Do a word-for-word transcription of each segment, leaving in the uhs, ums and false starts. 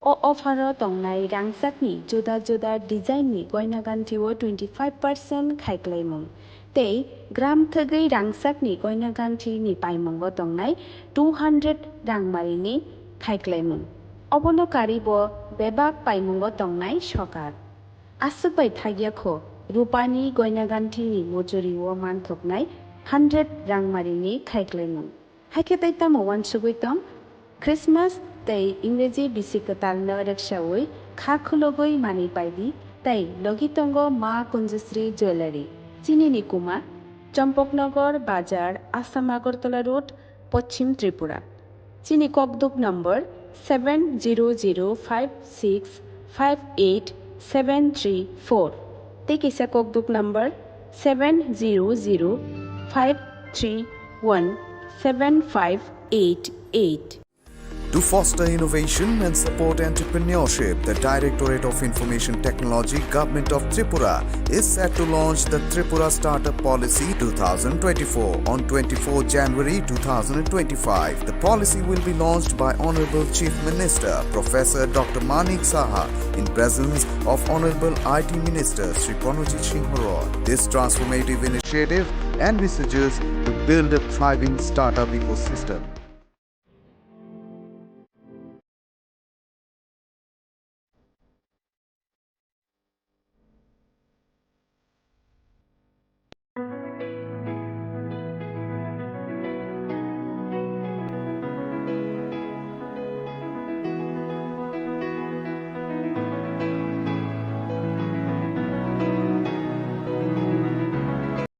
O offer-o tongnai rangchakni juda juda design-ni goina ganthi-o twenty five percent khaiklaimung tei gram thwgwi rangchakni goina ganthi-ni paimungo tongnai two hundred rangmarini khaiklaimung. Obono karwi bo bebak paimungo tongnai sokar. Aswk bai thakya kho, rupani goina ganthini mojori-o manthoknai hundred rangmarini khaiklaimung. Haikhe tei tamo uansugwi tong? Christmas tei Ingreji bisi kwtalno rwksaui kha khulugwi manwi paidi tei logi tongo Ma Kunjusri Jewellery. Chini ni kuma, Champaknagar Bazar, Assam Agartala Road, Poschim Tripura. Chini kokduk number seven zero zero five six five eight seven three four. Tei kisa kokduk number seven zero zero five three one seven five eight eight. To foster innovation and support entrepreneurship, the Directorate of Information Technology, Government of Tripura, is set to launch the Tripura Startup Policy two thousand twenty-four on twenty-fourth January two thousand twenty-five. The policy will be launched by Honorable Chief Minister Professor Doctor Manik Saha in presence of Honorable I T Minister Shri Pranojit Singh Roy. This transformative initiative envisages to build a thriving startup ecosystem.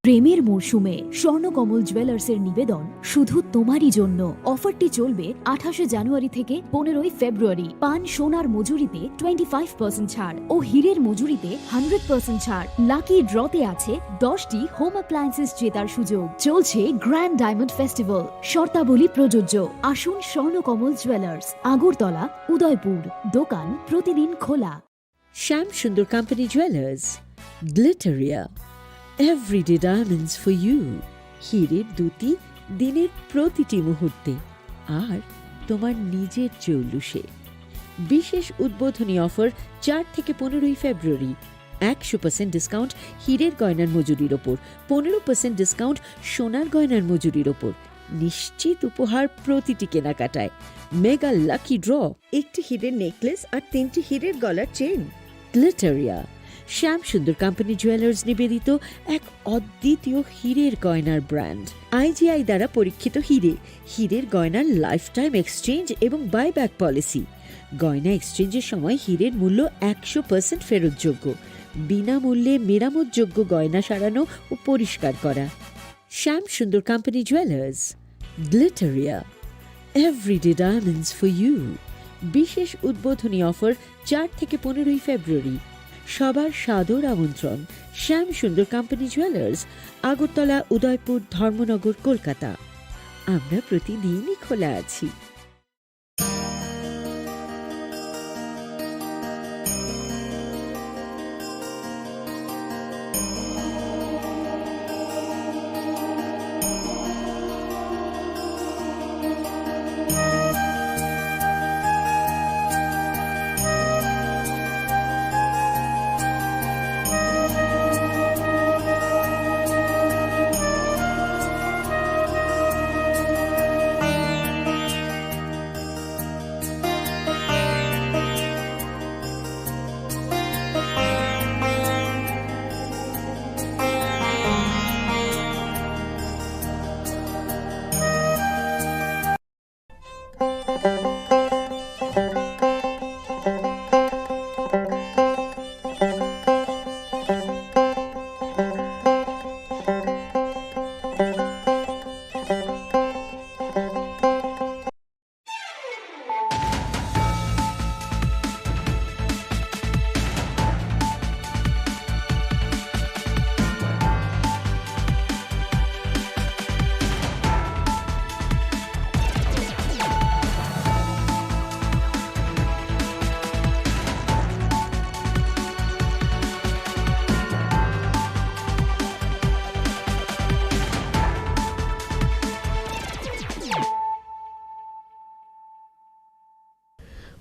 প্রেমের মরশুমে স্বর্ণকমল জুয়েলার্সের নিবেদন শুধু তোমারই জন্য। অফারটি চলবে আঠাশে জানুয়ারি থেকে পনেরোই ফেব্রুয়ারি। পান সোনার মজুরিতে টোয়েন্টি ফাইভ পার্সেন্ট ছাড় ও হীরের মজুরিতে হান্ড্রেড পার্সেন্ট ছাড়। লাকি ড্রতে আছে দশটি হোম অ্যাপ্লায়েন্সেস জেতার সুযোগ। চলছে গ্র্যান্ড ডায়মন্ড ফেস্টিভ্যাল, শর্তাবলী প্রযোজ্য। আসুন স্বর্ণকমল জুয়েলার্স, আগরতলা, উদয়পুর। দোকান প্রতিদিন খোলা। Shyam Sundar Company Jewelers, Glitteria, everyday diamonds for you. হীরের দ্যুতি দিনের প্রতিটি মুহূর্তে আর তোমার নিজের জৌলুসে। বিশেষ উদ্বোধনী অফার চার থেকে পনেরোই ফেব্রুয়ারি। একশো পার্সেন্ট ডিসকাউন্ট হীরের গয়নার মজুরির ওপর, পনেরো পার্সেন্ট ডিসকাউন্ট সোনার গয়নার মজুরির ওপর। নিশ্চিত উপহার প্রতিটি কেনাকাটায়। মেগা লাকি ড্র, একটি হীরের নেকলেস আর তিনটি হীরের গলার চেইন। গ্লিটারিয়া, শ্যাম সুন্দর কোম্পানি জুয়েলার্স নিবেদিত এক অদ্বিতীয় হীরের গয়নার ব্র্যান্ড। আইজিআই দ্বারা পরীক্ষিত হীরে, হীরের গয়নার লাইফ টাইম এক্সচেঞ্জ এবং বাইব্যাক পলিসি। গয়না এক্সচেঞ্জের সময় হীরের মূল্য একশো পার্সেন্ট ফেরতযোগ্য। বিনামূল্যে মেরামতযোগ্য গয়না সারানো ও পরিষ্কার করা। Shyam Sundar company jewellers, Glitteria, everyday diamonds for you. বিশেষ উদ্বোধনী অফার চার থেকে পনেরোই ফেব্রুয়ারি। সবার সাদর আমন্ত্রণ শ্যাম সুন্দর কোম্পানি জুয়েলার্স, আগরতলা, উদয়পুর, ধর্মনগর, কলকাতা। আমরা প্রতিদিনই খোলা আছি।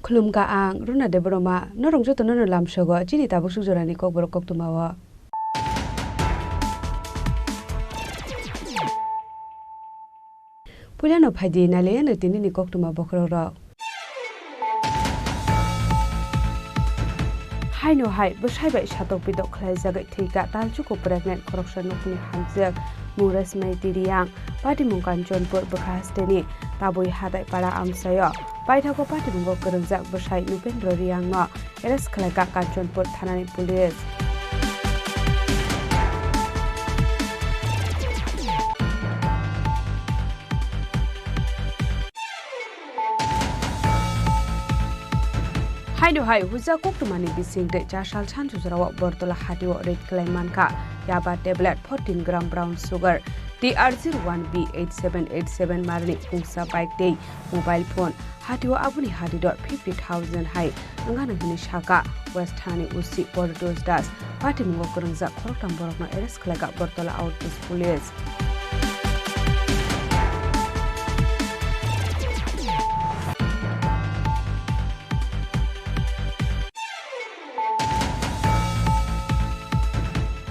Khulumkha ang Runa Debbarma, norok jotono no lamsogo chini tabuk suk jorani kokborok koktwmao. Puilano phaidi nailaiano tinini koktwma bokhorokrok. Haino hai bwsai bai satok pitok khlaijagwi thwikha talchuku pregnant khoroksa nukni hamjwk, mung Resmeti Reang, patimung Kanchanpur bwkha hasteni Tabui Hatai para amchaio. Paithago patimungo kwrwngjak bwsai Nupendra Reangno arrest khlaikha Kanchanpur thanani police. Haino hai huja koktwmani bisingtwi chasal sanjujrao Bortola hatio raid khlai mankha yaba tablet, fourteen gram brown sugar, T R zero one B eight seven eight seven marni khungsa bike tei mobile phone. Hatio aboni hadidor fifty thousand hai wngano hwnwi sakha West Thanani O C Paritosh Das. Patimungo kwrwngjak khoroktham borokno arrest khlaikha Bortola Outpost Police.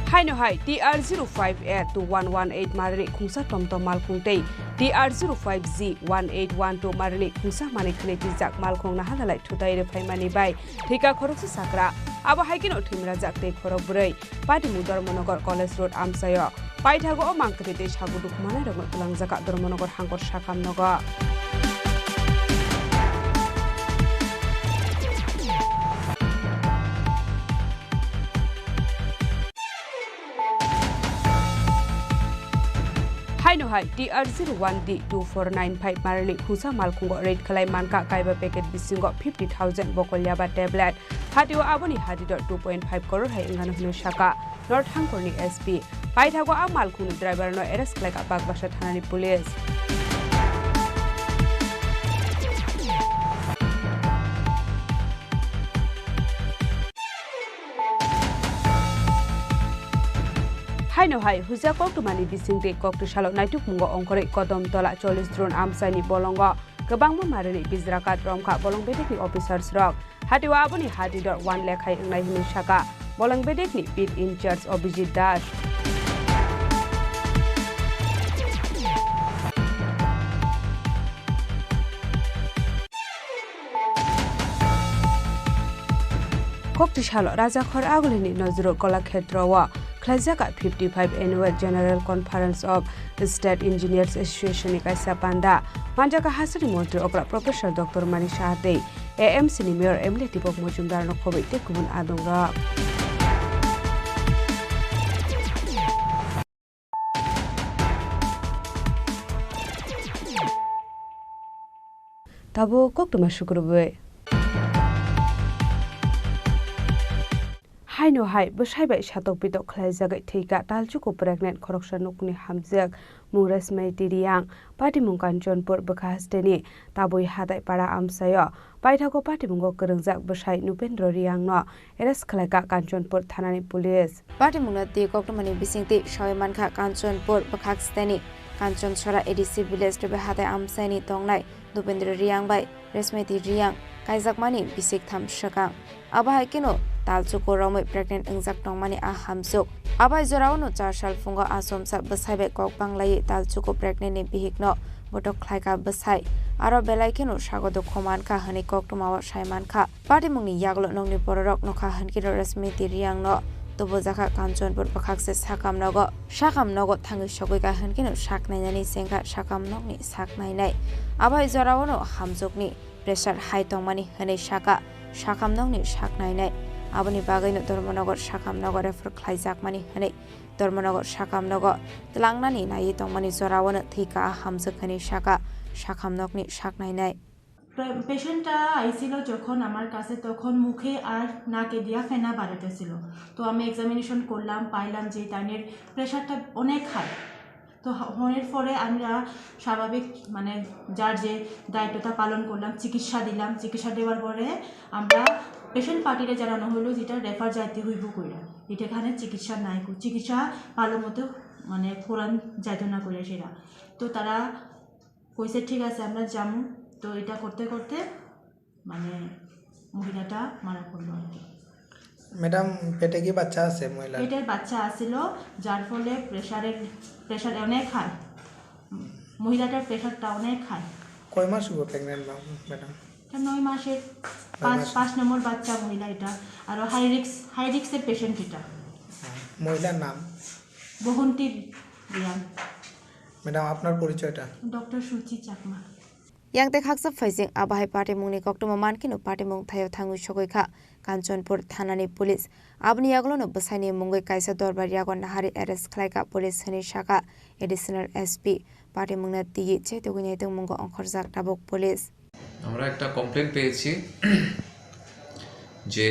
Haino hai T R zero five A two one one eight marni khungsa tomtom malkhung tei T R zero five G one eight one two marni khungsa manwi khwnwi twijak malkhung nahalalai thutai rwphaimani bai thwikha khoroksa sakra. Abo hai kheno thwimrajak tei khorok bwrwi. Patimung Dharmanagar College Road amchaio. Paithago o mangkwthwi tei sago dukhu manwirokno twlangjakha Dharmanagar hangkor sakam nogo. Haino hai T R zero one D two four nine five marni khungsa malkhungo raid khlai mankha kaiba packet bisingo fifty thousand bokol yaba tablet. Hatio aboni hadidor two point five crore hai wngano hwnwi sakha North Hangkorni S P. Paithago a malkhungni driverno arrest khlaikha Bakbasa thanani police. Haino hai huja koktwmani bisingtwi koktwsalo naitukmungo ongkhorwi Kodom Tola chollish drone amchaini bolongo kwbangma marini bijrakat romkha bolong bedekni officers rok. Hatio aboni hadidor one lakh hai wngnai hwnwi sakha bolong bedekni beat in charge Abhijit Das. Koktwsalo Rajakhor Agulini Nojruk Kolakshetrowo khlaijak fifty five Annual General Conference of State Engineers Association ni kaisa panda. Manjak kha hasteni montri okra Professor Doctor Manik Saha tei A M C ni Mayor M L A Deepak Majumdar no khobwi tei kubun adongrok. Tabuk koktwma sukrubwi. Haino hai bwsai bai satok pitok khlaijagwi thwikha talchuku pregnant khoroksa nukni hamjwk, mung Resmeti Reang, patimung Kanchanpur bwkha hasteni Tabui Hatai para amchaio. Paithago patimungo kwrwngjak bwsai Nupendra Reangno arrest khlaikha Kanchanpur thanani police. Patimungno twi koktwmani bisingtwi sawi mankha Kanchanpur bwkhak steni Kanchansora A D C village Tabui Hatai amchaini tongnai Nupendra Reang bai Resmeti Reang kaijakmani bisik tham swkang. Abo hai kheno talchuku romwi pregnant wngjak tongmani a hamjwk. Abo hai jorao no char sal phungo achomsa bwsai bai kok banglaiwi talchuku pregnant ni bihikno botok khlaikha bwsai. Aro belai kheno sago dukhu mankha hwnwi koktwmao sai mankha. Patimungni yagulo nokni bororok nokha hwnkheno Resmeti Reangno tubujakha Kanchanpur bwkhakse sakam nogo. Sakam nogo thangwi sogwikha hwnkheno sak nainani chengkha sakam nokni sak nainai. Abo hai jorao no hamjwkni pressure high tongmani hwnwi sakha sakam nokni sak nainai. Aboni bagwino Dharmanagar sakam nogo refer khlaijakmani hwnwi Dharmanagar sakam nogo tlangnani naiwi tongmani jorao no thwikha hamjwk hwnwi sakha sakam nokni sak nainai. Pay-, পেশেন্টটা আইছিল যখন আমার কাছে, তখন মুখে আর নাকে দিয়া ফেনা বার হইতেছিল। তো আমি এক্সামিনেশন করলাম, পাইলাম যে তাইনের প্রেশারটা অনেক হাই। তো হ-, হওয়ার পরে আমরা স্বাভাবিক, মানে, যার যে দায়িত্বটা পালন করলাম, চিকিৎসা দিলাম। চিকিৎসা দেওয়ার পরে আমরা পেশেন্ট পার্টিরে জানানো হলো যেটা রেফার যাইতে হইব কইরা, এটা এখানে চিকিৎসা নাই কই, চিকিৎসা ভালো মতো, মানে, করান যাইতো না কইরা সেটা। তো তারা কইছে, "ঠিক আছে, আমরা যামু।" তো এটা করতে করতে, মানে, মহিলাটা মারা পড়লো আর কি। ম্যাডাম, পেটে কি বাচ্চা আছে মহিলার? পেটের বাচ্চা আছিল, যার ফলে প্রেশারের প্রেশার অনেক হাই। মহিলাটার প্রেশারটা অনেক হাই। কয় মাস হলো প্রেগনেন্ট, ম্যাডাম? এটা নয় মাসের। নয় পাঁচ মাস। পাঁচ নম্বর বাচ্চা মহিলা এটা। আরও হাই রিস্ক হাই রিস্কের পেশেন্ট এটা। মহিলার নাম? বহন্তি রিয়াং। ম্যাডাম, আপনার পরিচয়টা? ডক্টর সুচি Chakma. Yang tei khaksa phaising abo hai patimungni koktwma mankhe no patimung thaio thangwi sogwi kha Kanchanpur thanani police. Aboni yagulono bwsaini mungwi kaisa dorbar yago nahari arrest khlaikha police hwnwi sakha additional S P. Patimungno twiwi chetugwi naitongmungo ongkhorjak tabuk police. আমরা একটা কমপ্লেন পেয়েছি যে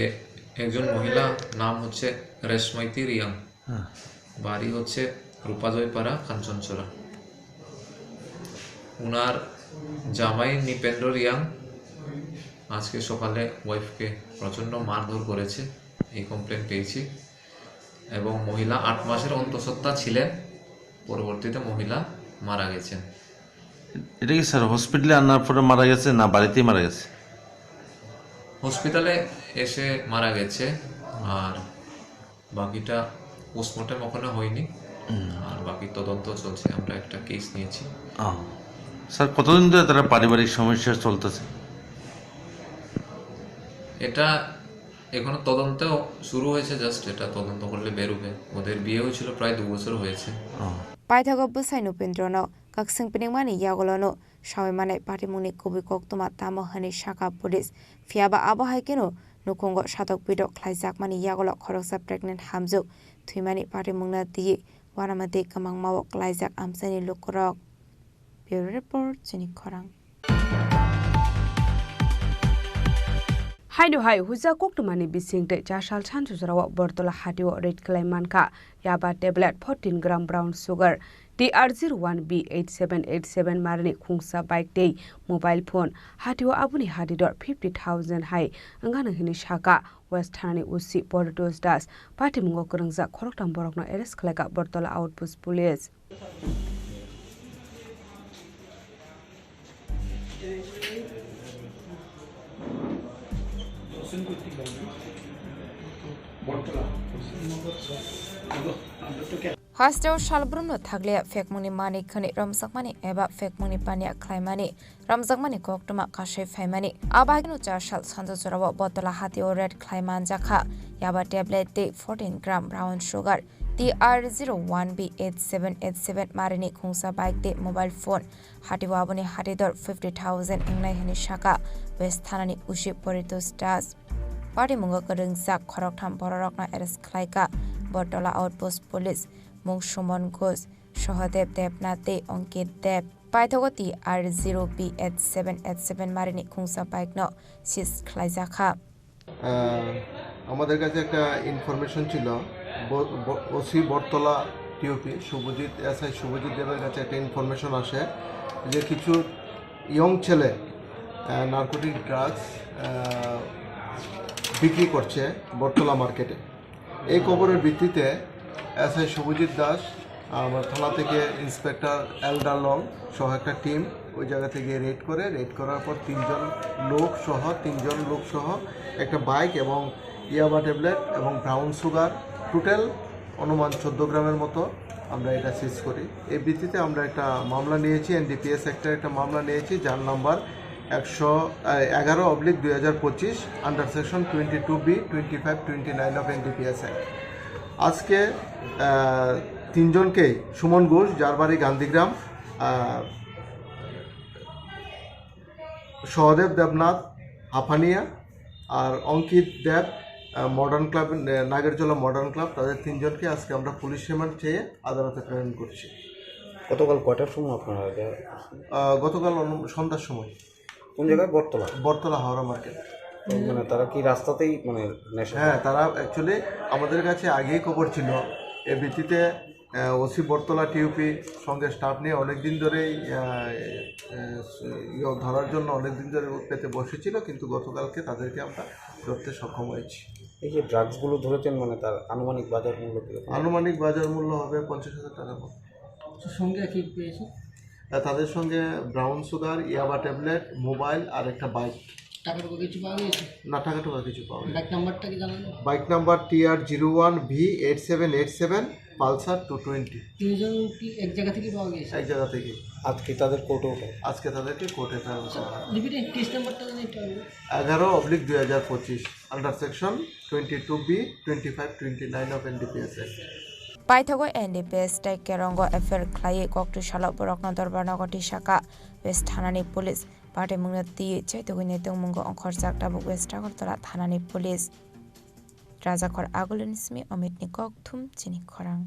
একজন মহিলা, নাম হচ্ছে রেশমাইতি রিয়াং, হ্যাঁ। বাড়ি হচ্ছে রূপাজয়পাড়া, কাঞ্চনছড়া। ওনার জামাই নৃপেন্দ্র রিয়াং আজকে সকালে ওয়াইফকে প্রচণ্ড মারধর করেছে, এই কমপ্লেন পেয়েছি। এবং মহিলা আট মাসের অন্তঃসত্ত্বা ছিলেন, পরবর্তীতে মহিলা মারা গেছেন। এটা কি স্যার হসপিটালে আনার পরে মারা গেছে না বাড়িতেই মারা গেছে? হসপিটালে এসে মারা গেছে, আর বাকিটা পোস্টমর্টেম ওখানে হয়নি। হুম। আর বাকি তদন্ত চলছে, আমরা একটা কেস নিয়েছি। ও। স্যার, কতদিন ধরে তারা পারিবারিক সমস্যা চলতেছে? এটা এখনো তদন্ত শুরু হয়েছে, জাস্ট এটা তদন্ত করলে বেরোবে। ওদের বিয়ে হয়েছিল প্রায় দু বছর হয়েছে। ও। Paithago bwsai Nupendrono kakswng piningmani yagulono sawi manai patimungni kubui koktwma tamo hwnwi sakha police. Phiyaba abo hai kheno nukhungo satok pidok khlaijakmani yagulo khoroksa pregnant hamjwk thwimani patimungno twiwi uanama tei kwmangmao klaijak amchaini lukurok. Bureau Report, Chini Khorang. Haino hai huja koktwmani bising tei chasal sanjujrao Bortola hatio raid khlai mankha yaba tablet, fourteen gram brown sugar, T R zero one B eight seven eight seven marini khungsa bike tei mobile phone. Hatio aboni hati dor fifty thousand hai wngano hinwi sakha West thanani O C Poritos Das. Patimungo kwrwngjak khoroktham borokno arrest khlaikha Bortola Outpost Police. Hasteo salbrumno thakliya phekmungni manik khwnwi romjakmani eba phekmungni paniya khlaimani romjakmani koktwma kasui phaimani. Abagino chasal sanjujrao Bortola hatio raid khlai manjakha yaba tablet tei fourteen gram brown sugar, T R zero one B eight seven eight seven marini khungsa bike tei mobile phone. Hatio aboni hati dor fifty thousand wngnai hwnwi sakha West thanani O C Poritos Das. Patimungo kwrwngjak khoroktham bororokno arrest khlaikha Bortola Outpost Police, mung Suman Ghosh, Sahadev Debnath tei Ankit Deb. Paithago T R zero B eight seven eight seven marini khungsa bike no seize khlaijakha. আহ, আমাদের কাছে একটা ইনফরমেশন ছিল, ব-, ব-, ওসি বটতলা টিওপি শুভজিৎ, এসআই শুভজিৎ দেবের কাছে একটা ইনফরমেশন আসে যে কিছু ইয়ং ছেলে, আহ, নার্কোটিক ড্রাগস, আহ, বিক্রি করছে বটতলা মার্কেটে। এই খবরের ভিত্তিতে এসআই শুভজিৎ দাস, আমার থানা থেকে ইন্সপেক্টর এলডার লং সহ একটা টিম ওই জায়গাতে গিয়ে রেড করে। রেড করার পর তিনজন লোক সহ, তিনজন লোক সহ একটা বাইক এবং ইয়াবা ট্যাবলেট এবং ব্রাউন সুগার, টোটাল অনুমান চোদ্দ গ্রামের মতো আমরা এটা সিজ করি। এই ভিত্তিতে আমরা একটা মামলা নিয়েছি, এনডিপিএস একটা একটা মামলা নিয়েছি, যার নাম্বার একশো, আহ, এগারো অবলিক দুই হাজার পঁচিশ, under section twenty two B, twenty five, twenty nine of NDPS act. আজকে, আহ, তিনজনকেই, সুমন ঘোষ, যার বাড়ি গান্ধীগ্রাম, আহ, সহদেব দেবনাথ, হাফানিয়া, আর অঙ্কিত দেব, আহ, মডার্ন ক্লাব, আহ, নাগেরজলা মডার্ন ক্লাব, তাদের তিনজনকে আজকে আমরা পুলিশ রিমান্ড চেয়ে আদালতে প্রেরণ করছি। গতকাল কয়টার সময় আপনারা এটা? আহ, গতকাল অনু-, সন্ধ্যার সময়। কোন জায়গায়? বটতলা? বটতলা হাওড়া মার্কেট। তো মানে তারা কি রাস্তাতেই মানে নেশা? হ্যাঁ, তারা অ্যাকচুয়ালি আমাদের কাছে আগেই খবর ছিল। এর ভিত্তিতে, আহ, ওসি বটতলা টিওপি সঙ্গে স্টাফ নিয়ে অনেক দিন ধরেই, আহ, আহ, ইয়ে ধরার জন্য অনেক দিন ধরে পেতে বসেছিল, কিন্তু গতকালকে তাদেরকে আমরা ধরতে সক্ষম হয়েছি। এই যে ড্রাগসগুলো ধরেছেন, মানে তার আনুমানিক বাজার মূল্য কিরকম? আনুমানিক বাজার মূল্য হবে পঞ্চাশ হাজার টাকার মতো। আচ্ছা, সঙ্গে কি পেয়েছে? আহ, তাদের সঙ্গে ব্রাউন সুগার, ইয়াবা ট্যাবলেট, মোবাইল আর একটা বাইক। টাকা টুকা কিছু পাওয়া গেছে? না, টাকা টুকা কিছু পাওয়া গেছে। বাইক নাম্বারটা কি জানা নেই? Bike number T R zero one V eight seven eight seven, Pulsar two twenty. তিনজন কি এক জায়গা থেকে পাওয়া গেছে? এক জায়গা থেকে। আজকে তাদের কোর্টে ওঠে। আজকে তাদেরকে কোর্টে প্রেরণ করা হয়। লিপিতে কেস নাম্বারটা জানি একটু আগে। এগারো অবলিক দুই হাজার পঁচিশ, under section twenty two B, twenty five, twenty nine of NDPS act. Paithago N D P S tei Kerongo F I R khlaiwi koktwi salo borokno Dorbarnagar tisaka West thanani police patimungno twiwi chaitugwi naitongmungo ongkhorjak tabuk West Agartala thanani police. Rajakhor Agulini simi Omitni kokthum chini khorang.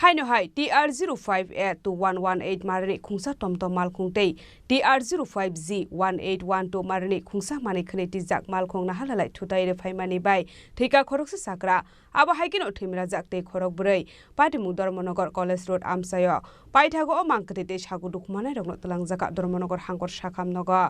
Haino hai T R zero five A two one one eight marini khungsa tomtom malkhung tei T R zero five G one eight one two marini khungsa manwi khwnwi twijak malkhung naharlalai thutai rwphaimani bai thwika khoroksa chakra. Abo hai kheno thwimrajak tei khorok bwrwi patimung Dharmanagar College Road amchaio. Paithago o mang kwthwi tei sago dukhu manai rokno twlangjak Dharmanagar hangkor sakham nogo.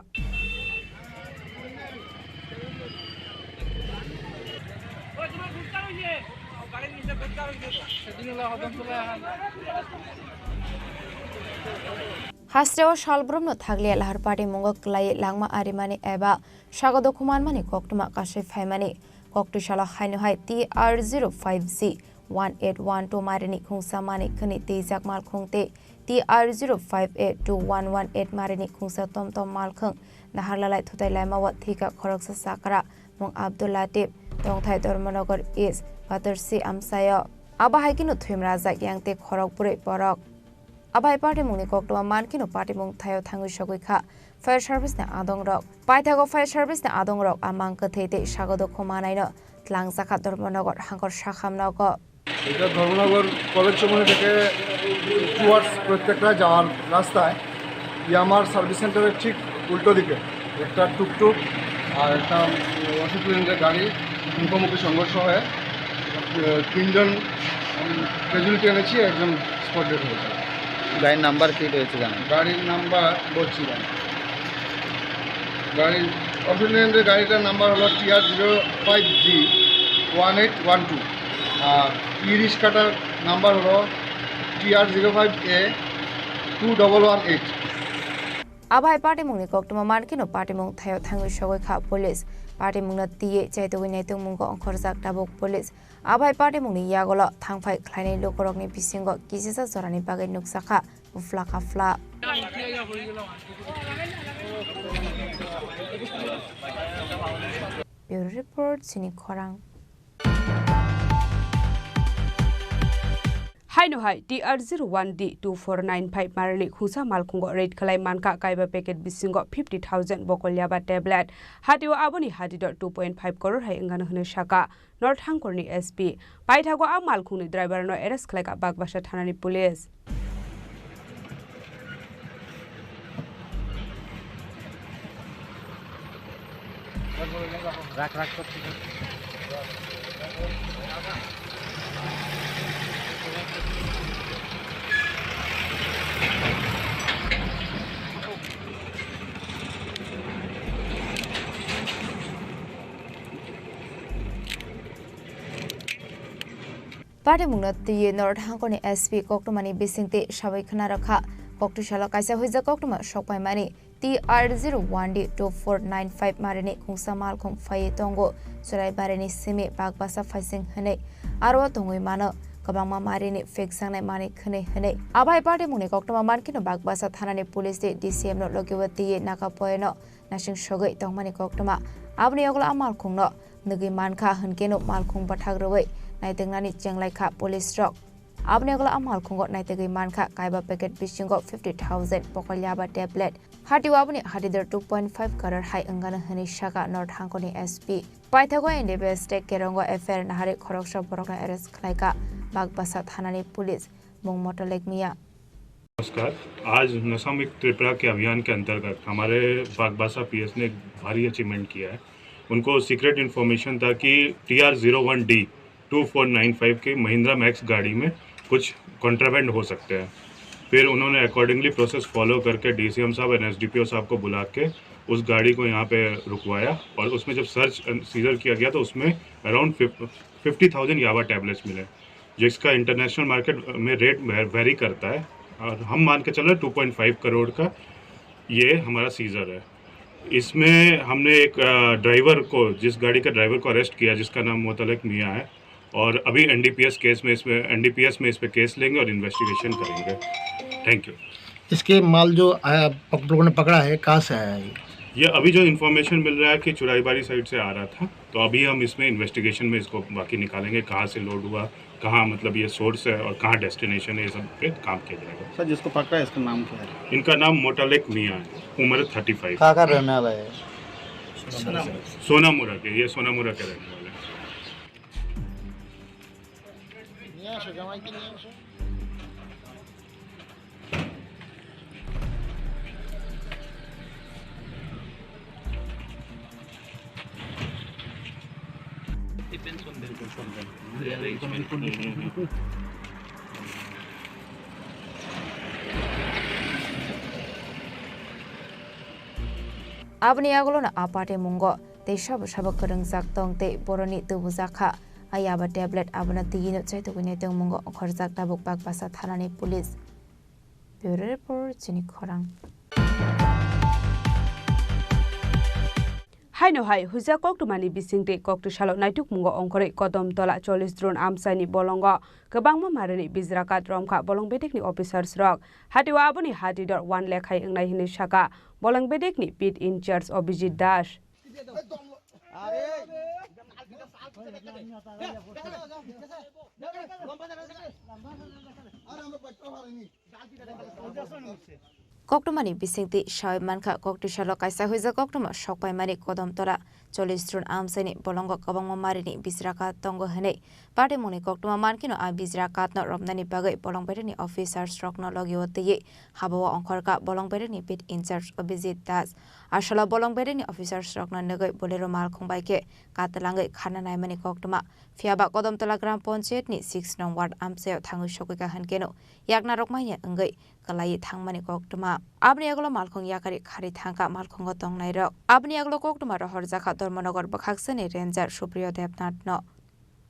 Hasteo salbrumno thakliya lahar patimung o kwlaiwi langma arimani eba sago dukhu manmani koktwma kasui phaimani. Koktwi salo haino hai T R zero five G one eight one two marini khungsa manwi khwnwi twijak malkhung tei T R zero five A two one one eight marini khungsa tomtom malkhung naharlalai thutai laimao thwika khoroksa chakra mung Abdul Latif, tongthai Dharmanagar East, Patarsi amchaio. Abo hai kheno thwimrajak yang tei khorok bwrwi borok. Abo hai patimungni koktwma man kheno patimung thaio thangwi sogwi kha fire service ni adongrok. Paithago fire service ni adongrok a mang kwthwi tei sago dukhu manaino twlangjakha Dharmanagar hangkor sakham nogo. এটা ধর্মনগর কলেজ চৌমুহনী থেকে টুয়ার্ডস প্রত্যেকটা যাওয়ার রাস্তায় ইয়ামার সার্ভিস সেন্টারের ঠিক উল্টো দিকে একটা টুকটুক আর একটা অশোক লেল্যান্ডের গাড়ি মুখোমুখি সংঘর্ষ হয়। আহ, তিনজন ক্যাজুয়ালিটি এনেছি, একজন স্পট ডেড হয়েছে। গাড়ির নাম্বার কি রয়েছে জানেন? গাড়ির নাম্বার বলছি, দাঁড়ান। গাড়ির, অশোক লেল্যান্ডের গাড়িটার নাম্বার হলো T R zero five G one eight one two, আর ই রিক্সাটার নাম্বার হলো T R zero five A two double one eight। Abo hai patimungni koktwma man kheno patimung thaio thangwi sogwi kha police. Patimungno twiwi chaitugwi naitongmungo ongkhorjak tabuk police. Abo hai patimungni yagulo thangphai khlainai lukurokni bisingo kisisa jorani bagwi nukjakha ufla kafla. Bureau Report, Chini Khorang. Haino hai T R zero one D two four nine five marini khungsa malkhungo raid khlai mankha kaiba packet bisingo fifty thousand bokol yaba tablet. Hatio aboni hadidor two point five crore hai wngano hwnwi saka North Hangkorni S P. Paithago a malkhungni driver no arrest khlaikha Bagbasa thanani police. Patimungno twiwi North Hangkorni S P koktwmani bisingtwi sawi khna rwkha. Koktwi salo kaisa huijak koktwma sokpaimani T R zero one D two four nine five marini khungsa malkhung phaiwi tongo, Churaibarini simi Bagbasa phaising hwnwi. Aro tongwi mano kwbangma marini phikjaknai manwi khwnwi hwnwi. Abo hai patimungni koktwma mankheno Bagbasa thanani police tei D C M no logi o twiwi naka poyeno naising sogwi tongmani koktwma. Aboni yagulo a malkhungno nugwi mankha hwnkhe no malkhung bwthak rwui naituknani chenglaikha police rok. Aboni yagulo a malkhungo naitugwi mankha kaiba packet bisingo fifty thousand bokol yaba tablet. Hatio aboni hatidor two point five crore hai wngano hwnwi saka North Hangkorni S P. Paithago N D P S tei Kerongo F I R naharwi khoroksa borokno arrest khlaikha Bagbasa thanani police, mung Moto Lekmiya. नमस्कार। आज नशा मुक्त त्रिपुरा के अभियान के अंतर्गत हमारे बागबासा पीएस ने एक भारी अचीवमेंट किया है। उनको सीक्रेट इन्फॉर्मेशन था कि TR zero one D two four nine five के महिंद्रा मैक्स गाड़ी में कुछ कॉन्ट्राबैंड हो सकते हैं। फिर उन्होंने अकॉर्डिंगली प्रोसेस फॉलो करके डीसीएम साहब एंड एसडीपीओ साहब को बुला के उस गाड़ी को यहाँ पे रुकवाया और उसमें जब सर्च एंड सीजर किया गया तो उसमें अराउंड फिफ्टी थाउजेंड याबा टैबलेट्स मिले, जिसका इंटरनेशनल मार्केट में रेट वेरी करता है। और हम मान के चल रहे टू पॉइंट फ़ाइव करोड़ का ये हमारा सीजर है। इसमें हमने एक, अ, ड्राइवर को, जिस गाड़ी का ड्राइवर को अरेस्ट किया, जिसका नाम मोतलक मियाँ है, और अभी एनडीपीएस केस में, इसमें, एनडीपीएस में इस पे केस लेंगे और इन्वेस्टिगेशन करेंगे। Thank you. इसके माल जो आया, पक-, लोगों ने पकड़ा है, कहाँ से आया है? ये अभी जो इन्फॉर्मेशन मिल रहा है कि चुराईबाड़ी साइड से आ रहा था, तो अभी हम इसमें इन्वेस्टिगेशन में इसको बाकी निकालेंगे, कहाँ से लोड हुआ, कहाँ, मतलब, ये सोर्स है और कहाँ डेस्टिनेशन है, ये सब पे काम किया जाएगा। सर, जिसको पकड़ा है, इसका नाम क्या है? इनका नाम मोटालेक मियाँ है, उम्र थर्टी फ़ाइव। कहाँ का रहने वाला है? सोनामुरा के, ये सोनामुरा के रहने वाले हैं। Aboni yagulono a party mungo tei sabo sabo kwrwngjak tong tei boroni tubujak kha. Ayaba tablet abono twiwi no chaitugwi nai tongmungo okhorjak tabuk Bakbasa thanani police. Bureau report, chini khorang. Haino hai huijak koktwmani bisingtwi koktwi salo naitukmungo ongkhorwi Kodom Tola chollish drone amchaini bolongo kwbangma marini bijrakat romkha bolong bedekni officers rok. Hatio aboni hati dor one lekhai wngnai hinwi saka bolong bedekni beat in charge Abhijit Das. Koktwmani bisingtwi sawi mankha, koktwi salo kaisa huijak koktwma sokpaimani Kodom Tola chollish drone amchaini bolongo kwbangma marini bijrakat tongo hinwi. Party mungni koktwma mankhe no a bijrakatno romnani bagwi bolong bedekni officers rokno logio twiwi habao ongkhorkha bolong bedekni beat in charge Abhijit Das. Asalo bolong bedekni officers rokno nugwi Bolero malkhung bai khe katlangwi kharna naimani koktwma. Phiyaba Kodom Tola Gram Panchayat ni six nong ward amchaio thangwi sogwi kha hinkhe no yakna rok manya wngwi kwlaiwi thangmani koktwma. Aboni yagulo malkhung yakari khari thangkha malkhungo tongnairok. Aboni yagulo koktwma rohorjakha Dharmanagar bwkhaksani Ranger Supriyo Debnath no.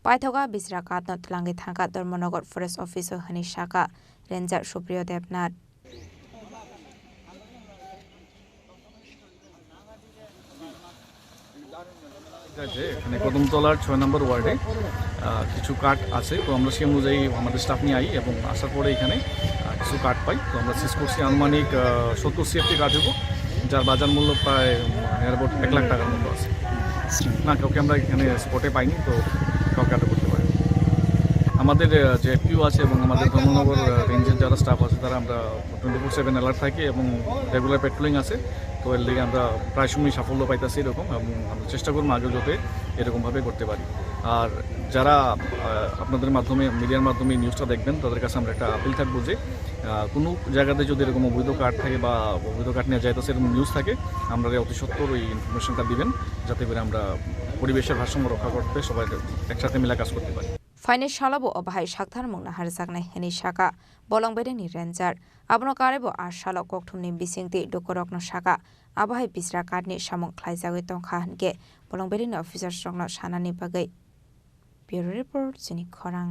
Paithogo a bijrakatno twlangwi thangkha Dharmanagar Forest Office o hinwi sakha Ranger Supriyo Debnath. ঠিক আছে, এখানে কদমতলার ছয় নম্বর ওয়ার্ডে, আহ, কিছু কাঠ আছে, তো আমরা সেই অনুযায়ী আমাদের স্টাফ নিয়ে আই এবং আসার পরে এখানে, আহ, কিছু কাঠ পাই। তো আমরা সিজ করছি আনুমানিক, আহ, সত্তর সিএফটি কাঠ হইব, যার বাজার মূল্য প্রায়, উম, নিয়ার অ্যাবাউট এক লাখ টাকার মতো আছে। না, কাউকে আমরা এখানে স্পটে পাইনি, তো কাউকে আটক করতে পারি। আমাদের, আহ, যে এফপিও আছে এবং আমাদের ধর্মনগর, আহ, রেঞ্জের যারা স্টাফ আছে, তারা আমরা টোয়েন্টি ফোর সেভেন অ্যালার্ট থাকি এবং রেগুলার পেট্রোলিং আছে। তো এর লিগে আমরা প্রায় সময় সাফল্য পাইতাছি এরকম, এবং আমরা চেষ্টা করবো আগেও যাতে এরকমভাবে করতে পারি। আর যারা, আহ, আপনাদের মাধ্যমে, মিডিয়ার মাধ্যমে নিউজটা দেখবেন, তাদের কাছে আমরা একটা আপিল থাকবো যে, আহ, কোনো জায়গাতে যদি এরকম অবৈধ কাঠ থাকে বা অবৈধ কাঠ নিয়ে যাইতেছে এরকম নিউজ থাকে, আমরা অতি সত্বর ওই ইনফরমেশনটা দিবেন, যাতে করে আমরা পরিবেশের ভারসাম্য রক্ষা করতে সবাই একসাথে মিলে কাজ করতে পারি। Phainai salo bo o bahai sakthar mung naharjaknai hinwi sakha bolong bedekni ranger. Abono karwi bo a salo kokthumni bisingtwi lukurokno sakha, abo hai bisra katni samung khlaijagwi tongkha hinkhe bolong bedekni officers rokno sanani bagwi. Bureau report, chini khorang.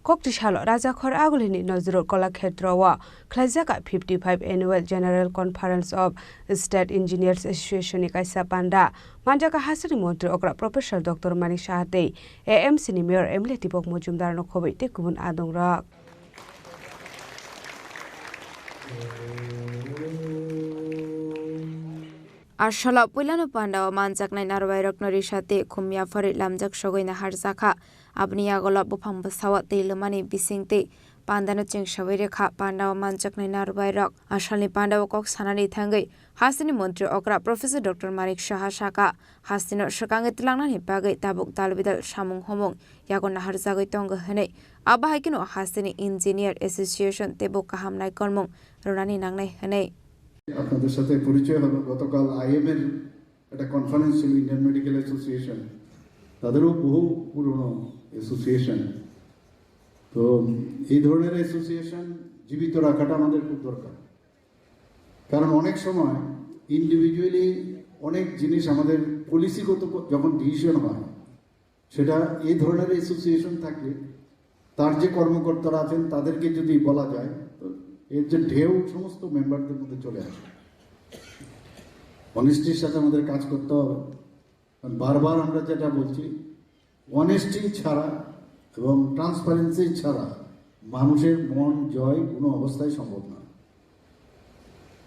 Kokti salo Rajakhor Agulini Nojrol Kolakhetrowo khlaijak fifty five Annual General Conference of State Engineers Association ni kaisa panda. Manjak hasteni montri okra Professor Doctor Manik Saha tei A M C ni Mayor M L A Deepak Majumdar no khobwi tei kubun adongrok. A salo puilano pandao manjaknai narwai rokno risa tei khum yaphari lamjak sogwi naharjakha. Aboni yagulo buphang bwsao twi lumani bising twi pandano chengsawi rekha. Pandao manjaknai narwai rok a salni pandao kok sanani thangwi hasteni montri okra Professor Doctor Manik Saha sakha, hasteno swkangwi twlangnani bagwi tabuk dalbidal samung homung yago naharjagwi tongo hwnwi. Abo hai kheno hasteni Engineer Association teibo kaham naikolmung rwnani nangnai hwnwi. আপনাদের সাথে পরিচয় হলো, গতকাল আইএম এর একটা কনফারেন্স ছিল, Indian medical association, তাদেরও বহু পুরনো অ্যাসোসিয়েশন। তো এই ধরনের অ্যাসোসিয়েশন জীবিত রাখাটা আমাদের খুব দরকার, কারণ অনেক সময় ইন্ডিভিজুয়ালি অনেক জিনিস আমাদের পলিসিগত ক-, যখন ডিসিশন হয়, সেটা এই ধরনের অ্যাসোসিয়েশন থাকলে তার যে কর্মকর্তারা আছেন তাদেরকে যদি বলা যায়, তো এর যে ঢেউ সমস্ত মেম্বারদের মধ্যে চলে আসে। অনেস্টির সাথে আমাদের কাজ করতে হবে। কারণ বারবার আমরা যেটা বলছি, অনেস্টি ছাড়া এবং ট্রান্সপারেন্সি ছাড়া মানুষের মন জয় কোনো অবস্থায় সম্ভব নয়।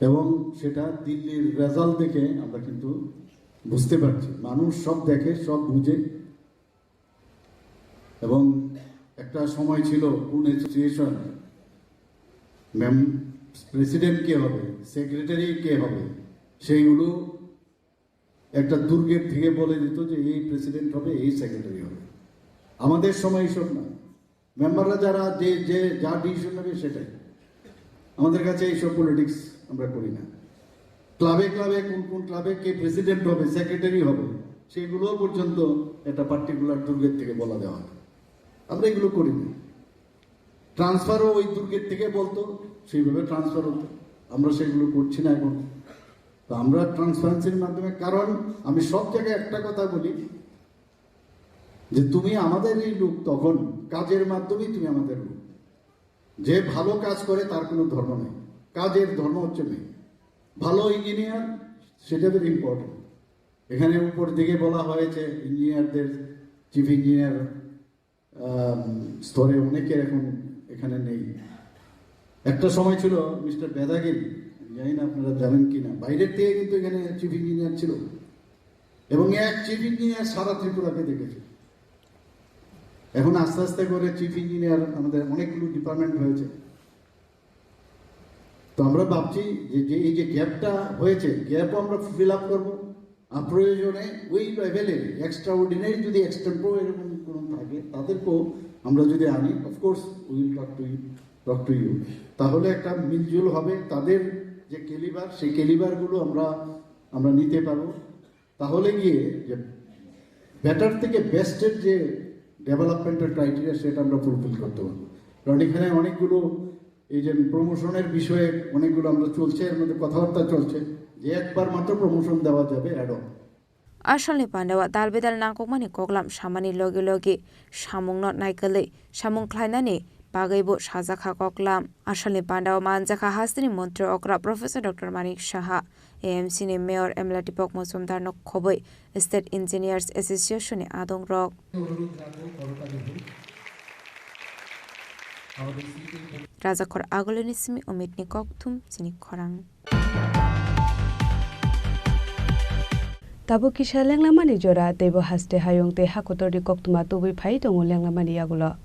এবং সেটা দিল্লির রেজাল্ট দেখে আমরা কিন্তু বুঝতে পারছি, মানুষ সব দেখে, সব বুঝে। এবং একটা সময় ছিল কোন অ্যাসোসিয়েশন মেম প্রেসিডেন্ট কে হবে, সেক্রেটারি কে হবে, সেইগুলো একটা দুর্গের থেকে বলে দিত যে এই প্রেসিডেন্ট হবে, এই সেক্রেটারি হবে। আমাদের সময় এইসব না। মেম্বাররা যারা যে যে যা ডিসিশন নেবে সেটাই। আমাদের কাছে এইসব পলিটিক্স আমরা করি না। ক্লাবে ক্লাবে কোন কোন ক্লাবে কে প্রেসিডেন্ট হবে, সেক্রেটারি হবে, সেগুলো পর্যন্ত একটা পার্টিকুলার দুর্গের থেকে বলা দেওয়া হয়। আমরা এগুলো করি না। ট্রান্সফারও ওই দুর্গের থেকে বলতো, সেইভাবে ট্রান্সফার হতো। আমরা সেগুলো করছি না এখন। তো আমরা ট্রান্সপারেন্সির মাধ্যমে, কারণ আমি সব জায়গায় একটা কথা বলি যে তুমি আমাদেরই লোক, তখন কাজের মাধ্যমেই তুমি আমাদের লোক। যে ভালো কাজ করে তার কোনো ধর্ম নেই, কাজের ধর্ম হচ্ছে মেইন। ভালো ইঞ্জিনিয়ার, সেটা ভেরি ইম্পর্টেন্ট। এখানে উপর দিকে বলা হয়েছে ইঞ্জিনিয়ারদের, চিফ ইঞ্জিনিয়ার স্তরে অনেকের এখন এখানে নেই। একটা সময় ছিল মিস্টার বেদাগিরি, জানি না আপনারা জানেন কি না, বাইরের থেকে কিন্তু এখানে চিফ ইঞ্জিনিয়ার ছিল, এবং এক চিফ ইঞ্জিনিয়ার সারা ত্রিপুরাকে দেখেছে। এখন আস্তে আস্তে করে চিফ ইঞ্জিনিয়ার আমাদের অনেকগুলো ডিপার্টমেন্ট হয়েছে। তো আমরা ভাবছি যে, যে এই যে গ্যাপটা হয়েছে, গ্যাপও আমরা ফিল আপ করবো। আর প্রয়োজনে ওই লেভেলে এক্সট্রাঅর্ডিনারি যদি এক্সটেম্পোরারি এরকম কোনো থাকে, তাদেরকেও আমরা যদি আনি, of course we will talk to you, talk to you, তাহলে একটা মিলজুল হবে। তাদের যে ক্যালিবার, সেই ক্যালিবারগুলো আমরা, আমরা নিতে পারবো। তাহলে গিয়ে যে বেটার থেকে বেস্টের যে ডেভেলপমেন্টের ক্রাইটেরিয়া, সেটা আমরা ফুলফিল করতে পারবো। কারণ এখানে অনেকগুলো, এই যে প্রমোশনের বিষয়ে অনেকগুলো আমরা চলছে, এর মধ্যে কথাবার্তা চলছে যে একবার মাত্র প্রমোশন দেওয়া যাবে ad hoc. Asalni pandao dal bidal nangkukmani koklam samani logi logi samungno naikolwi samung khlainani bagwibo sajakha koklam. Asalni pandao manjakha hasteni montri okra Professor Doctor Manik Saha, A M C ni Mayor Emla Deepak Majumdar no khobwi State Engineers Association ni adong rok. Rajakhor Agulini simi Umitni kokthum chini khorang. Tabuk kisa lenglamani jora, teibo haste hayung tei hakotorni koktwma tubui phai tongo lenglamani yagulo.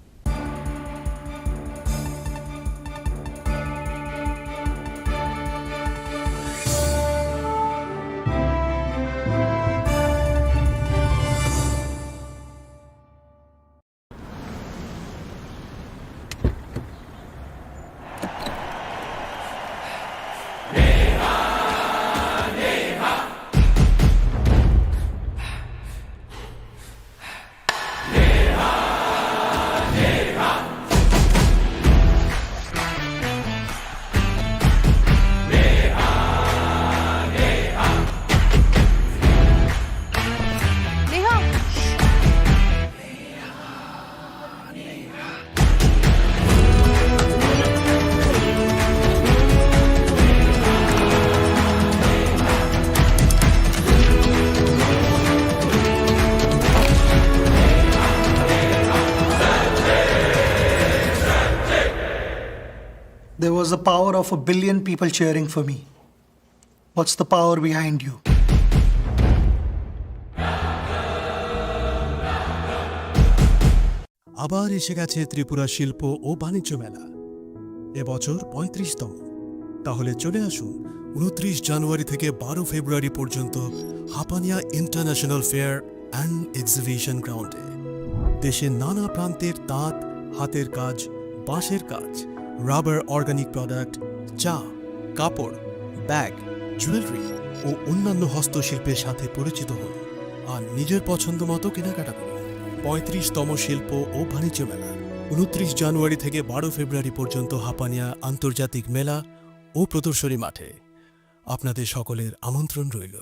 There was the power of a billion people cheering for me. What's the power behind you? আবার এসে গেছে ত্রিপুরা শিল্প ও বাণিজ্য মেলা, এবছর পঁয়ত্রিশতম। তাহলে চলে আসুন উনত্রিশ জানুয়ারি থেকে বারো ফেব্রুয়ারি পর্যন্ত Hapania international fair and exhibition গ্রাউন্ডে। দেশের নানা প্রান্তের তাঁত, হাতের কাজ, বাঁশের কাজ, রাবার অর্গানিক প্রোডাক্ট, চা, কাপড়, ব্যাগ, জুয়েলারি ও অন্যান্য হস্তশিল্পের সাথে পরিচিত হন আর নিজের পছন্দ মতো কেনাকাটা করুন। পঁয়ত্রিশতম শিল্প ও বাণিজ্য মেলা, উনত্রিশ জানুয়ারি থেকে বারো ফেব্রুয়ারি পর্যন্ত হাপানিয়া আন্তর্জাতিক মেলা ও প্রদর্শনী মাঠে। আপনাদের সকলের আমন্ত্রণ রইল।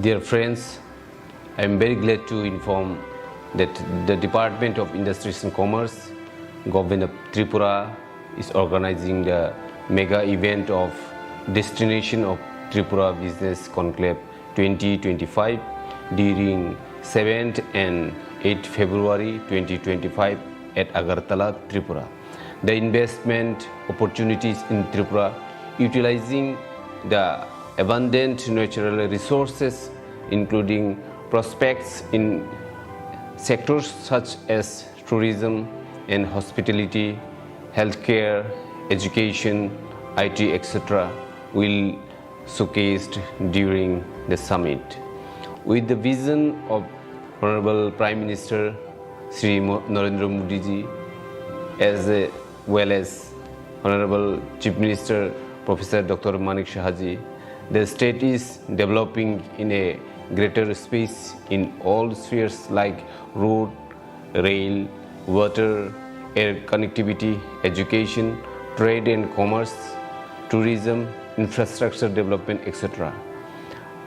Dear friends, I am very glad to inform that the Department of Industries and Commerce, Government of Tripura, is organizing the mega event of Destination of Tripura Business Conclave twenty twenty-five during seventh and eighth February twenty twenty-five at Agartala, Tripura. The investment opportunities in Tripura, utilizing the abundant natural resources, including prospects in sectors such as tourism and hospitality, healthcare, education, I T, et cetera, will showcased during the summit. With the vision of Honorable Prime Minister Shri Mo-, Narendra Modi ji, as a well as Honorable Chief Minister Professor Doctor Manik Saha ji, the state is developing in a greater space in all spheres like road, rail, water, air connectivity, education, trade and commerce, tourism, infrastructure development, et cetera.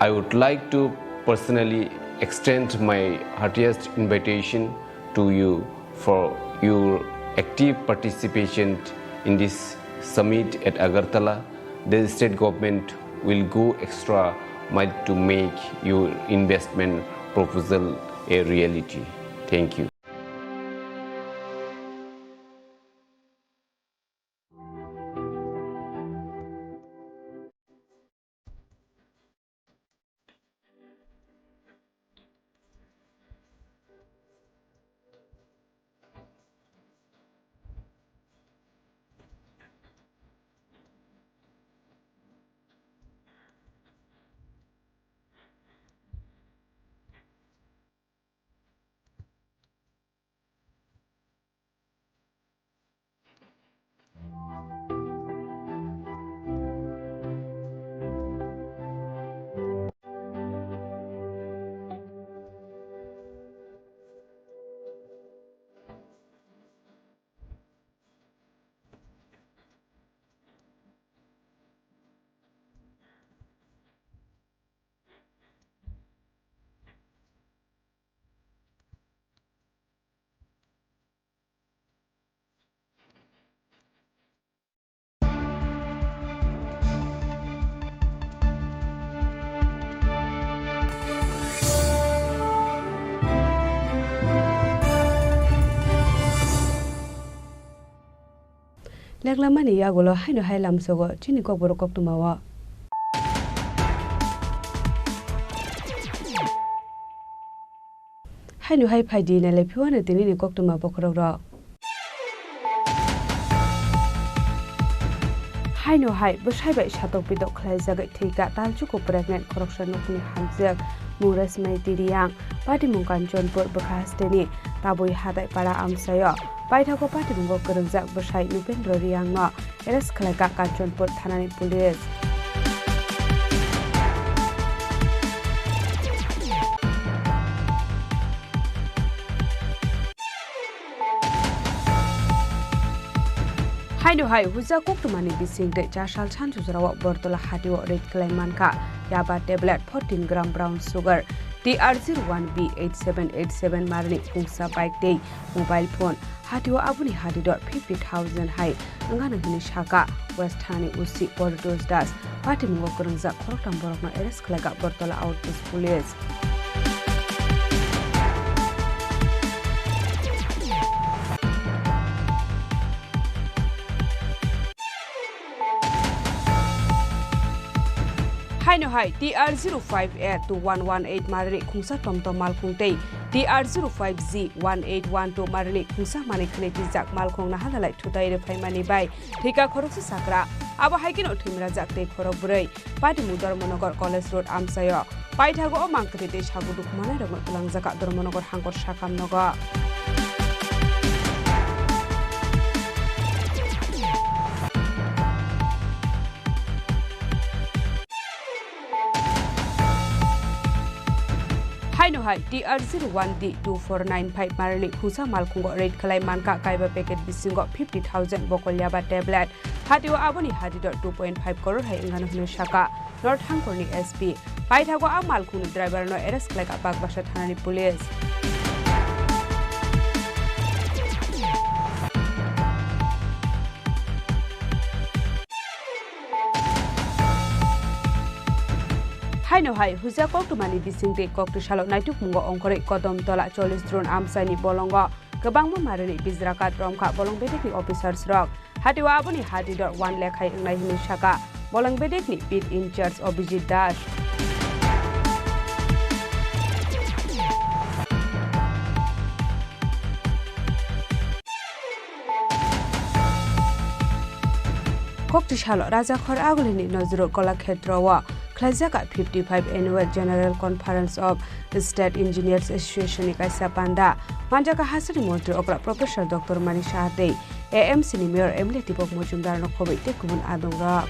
I would like to personally extend my heartiest invitation to you for your active participation in this summit at Agartala. The state government will go extra mile to make your investment proposal a reality. Thank you. Leklamani yagulo haino hai lamsogo chini kokborok koktwmao. Haino hai phaidi nailai phiwano tinini koktwma bokhorokrok. Haino hai bwsai bai satok pitok khlaijagwi thwikha talchuku pregnant khoroksa nukni hamjwk mung Resmai Tiriang, patimung Kanchanpur bwkha hasteni Tabui Hatai para amchaio. Paithago patimungo kwrwngjak bwsai Nupendra Riangno arrest khlaikha Kanchanpur thanani police. Haino hai huja koktwmani bisingtwi chasal sanjujrao Bortola hatio raid khlai mankha yaba tablet, fourteen gram brown sugar, T R zero one B eight seven eight seven marni khungsa bike tei mobile phone. Hatio aboni hadidor fifty thousand hai wngano hwnwi sakha West Thanani O C Paritosh Das. Patimungo kwrwngjak khoroktham borokno arrest khlaikha Bortola Outpost Police. Haino hai T R zero five A two one one eight marni khungsa tomtom malkhung tei T R zero five G one eight one two marni khungsa manwi khwnwi twijak malkhung nahalalai thutai rwphaimani bai thwikha khoroksa sakra. Abo hai kheno thwimrajak tei khorok bwrwi. Patimung Dharmanagar College Road amchaio. Paithago o mangkwthwi tei sabu dukhu manai rokno twlangjak Dharmanagar hangkor sakam nogo. Haino hai T R zero one D two four nine five marni khungsa malkhungo raid khlai mankha kaiba packet bisingo fifty thousand bokol yaba tablet. Hatio aboni hadidor two point five crore hai wngano hwnwi sakha North Hangkorni S P Paithago a malkhungni driver no arrest khlaikha Bakbasa thanani police. Haino hai huja koktwmani bisingtwi koktwi salo naitukmungo ongkhorwi Kodom Tola chollish drone amchaini bolongo kwbangma marini bijrakat romkha bolong bedekni officers rok. Hatio aboni hati dor wan lekhai wngnai hwnwi sakha bolong bedekni beat in charge Abhijit Das. Koktwi salo Rajakhor Agulini Nojro Kolakhetrao khlaijak fifty five Annual General Conference of State Engineers Association ni kaisa panda. Manjak kha hasteni montri okra Professor Doctor Manik Saha tei A M C ni Mayor M L A Deepak Majumdar no khobwi tei kubun adongrok.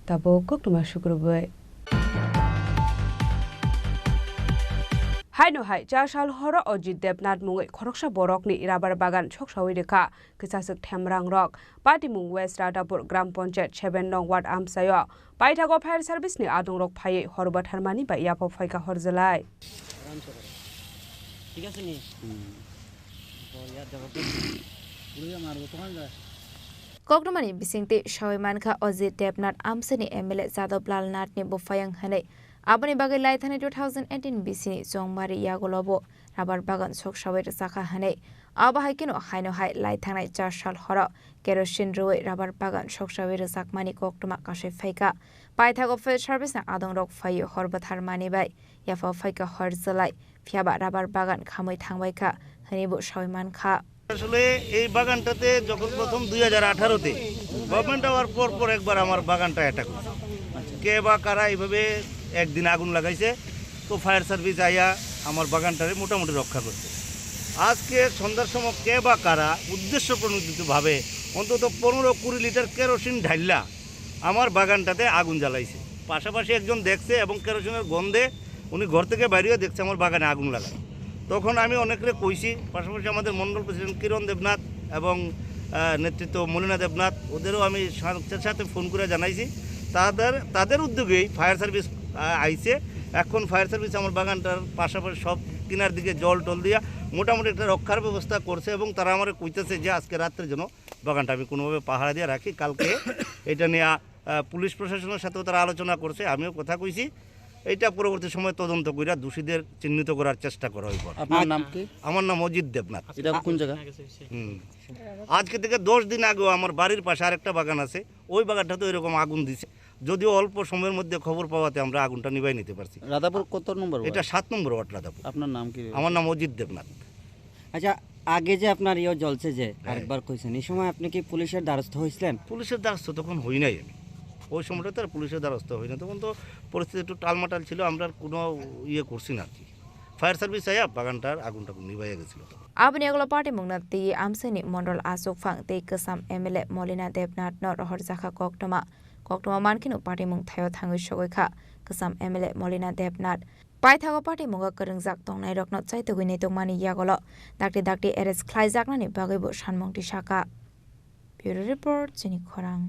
Tabuk koktwma sukrubwi. Haino hai, cha sal horo Ajit Debnath mungwi khoroksa borokni rubber bagan soksawi rwkha kwchaswk themrangrok. Patimung West Radhapur Gram Panchayat seven nong ward amchaio paithago fire service ni adongrok phaiwi hor bwtharmani bai yapha phaikha horjwlai. ঠিক আছে নি? Koktwmani bisingtwi sawi mankha Ajit Debnath amchaini M L A Jadab Lal Nathni buphayang hwnwi. Aboni bagwi laithani two thousand eighteen bisini Chongmari yagulobo rubber bagan soksawi rwchakha hwnwi. Abo hai kheno haino hai laithangnai char sal horo kerosene rwui rubber bagan soksawi rwchakmani koktwma kasui phaikha. Paithago fire service ni adongrok phaiwi hor bwtharmani bai yapha phaikha horjwlai. Phiyaba rubber bagan khamwi thangbaikha hwnwibo sawi mankha. আসলে এই বাগানটাতে যখন প্রথম দুই হাজার আঠারোতে গভর্নমেন্ট হওয়ার পর পর একবার আমার বাগানটা অ্যাটাক হয়েছে। কে বা কারা এইভাবে একদিন আগুন লাগাইছে, তো ফায়ার সার্ভিস আইয়া আমার বাগানটারে মোটামুটি রক্ষা করছে। আজকে সন্ধ্যার সময় কে বা কারা উদ্দেশ্য প্রণোদিতভাবে অন্তত পনেরো কুড়ি লিটার কেরোসিন ঢাইল্লা আমার বাগানটাতে আগুন জ্বালাইছে। পাশাপাশি একজন দেখছে এবং কেরোসিনের গন্ধে উনি ঘর থেকে বাইরেও দেখছে আমার বাগানে আগুন লাগানো। তখন আমি অনেকরে কইছি, পাশাপাশি আমাদের মণ্ডল প্রেসিডেন্ট কিরণ দেবনাথ এবং, আহ, নেতৃত্ব মলিনা দেবনাথ, ওদেরও আমি সাথে সাথে ফোন করে জানাইছি। তাদের, তাদের উদ্যোগেই ফায়ার সার্ভিস, আহ, আইছে। এখন ফায়ার সার্ভিস আমার বাগানটার পাশাপাশি সব কিনার দিকে জল টল দিয়া মোটামুটি একটা রক্ষার ব্যবস্থা করছে এবং তারা আমারে কইতেছে যে আজকে রাত্রে যেন বাগানটা আমি কোনোভাবে পাহারা দিয়ে রাখি। কালকে এটা নিয়ে, আহ, পুলিশ প্রশাসনের সাথেও তারা আলোচনা করছে, আমিও কথা কইছি। এটা পরবর্তী সময় তদন্ত কইরা দোষীদের চিহ্নিত করার চেষ্টা করা হইব। আপনার নাম কি? আমার নাম অজিত দেবনাথ। এটা কোন জায়গা? হুম। আজকে থেকে দশ দিন আগেও আমার বাড়ির পাশে আরেকটা বাগান আছে, ওই বাগানটাতে এরকম আগুন দিছে। যদিও অল্প সময়ের মধ্যে খবর পাওয়াতে আমরা আগুনটা নিভাই নিতে পারছি। রাধাপুর কত নম্বর ওয়ার্ড? এটা সাত নম্বর ওয়ার্ড রাধাপুর। আপনার নাম কি? আমার নাম অজিত দেবনাথ। আচ্ছা, আগে যে আপনার ইয়ে জ্বলছে যে, হ্যাঁ। আরেকবার কইছেন, এই সময় আপনি কি পুলিশের দ্বারস্থ হয়েছিলেন? পুলিশের দ্বারস্থ তখন হই নাই আমি, ওই সময়টাতে আর পুলিশের দ্বারস্থ হই না, তখন তো পরিস্থিতি একটু টালমাটাল ছিল, আমরা আর কোনো ইয়ে করছি না আর কি। ফায়ার সার্ভিস আইয়া বাগানটার আগুন টাগুন নিভাইয়া গেছিল তখন। Aboni ulo patimungno twi amchaini mondol achukphang tei kwcham M L A Molina Debnath no rohorjakha koktwma. Koktwma mankheno patimung thaio thangwi sogwi kha kwcham M L A Molina Debnath. Paithago patimungo kwrwngjak tongnairokno chaitugwi naitokmani yagulo dakti dakti arrest khlaijaknani bagwibo sanmung tisakha. Bureau Report, Chini Khorang.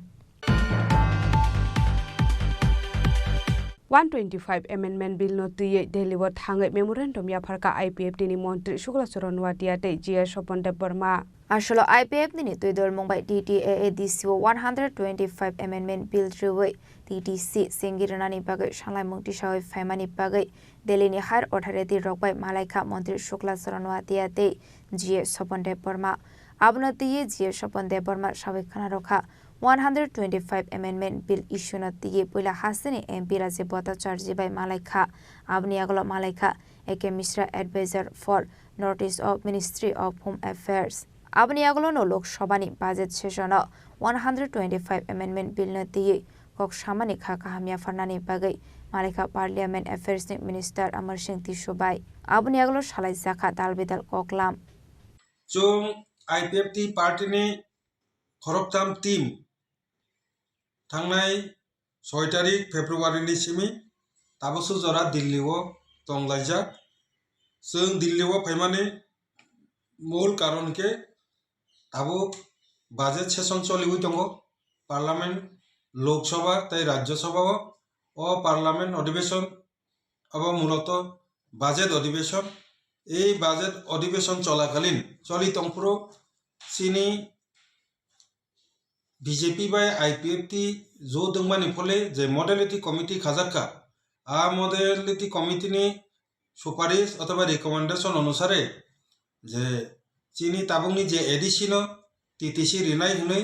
One twenty-five Amendment Bill no twiwi Delhi o thangwi memorandum yapharkha I P F T ni montri Shukla Charan Noatia tei G S Swapan Debbarma. Asolo I P F T ni twi dolmung bai T T A A D C o one hundred twenty-five Amendment Bill rwui T T C sengwi rwnani bagwi sanlaimung tisawi phaimani bagwi Delhi ni Higher Authority rok bai malaikha Montri Shukla Charan Noatia tei G S Swapan Debbarma. Abono twiwi G S Swapan Debbarma sawi khwna rwkha, one hundred twenty-five Amendment Bill issue no twiwi puila hasteni M P Rajiv Bhattacharjee bai malaikha. Aboni yagulo malaikha A K Mishra, Advisor for North East of Ministry of Home Affairs. Aboni yagulono Lok Sabhani budget session o one hundred twenty-five Amendment Bill no twiwi kok samani kha kaham yapharnani bagwi malaikha Parliament Affairs ni Minister Amar Singh Tisso bai. Aboni yagulo salaijakha dal bidal koklam. Chwng I P F T party ni khoroktham team thangnai soi tarik February ni simi tabukso jora Delhi o tonglaijak. Chwng Delhi o phaimani Mul karon khe tabuk budget session choliwi tongo, parliament, Lok Sabha tei Rajya Sabha o. O parliament odhibeshon abo muloto budget odhibeshon. Ei budget odhibeshon cholakalin choli tongphuru chini B J P bai I P F T jo dwngmani phole je modality committee khajak kha, a modality committee ni suparish othoba recommendation onusare je chini tabukni je A D C no T T C rinai hwnwi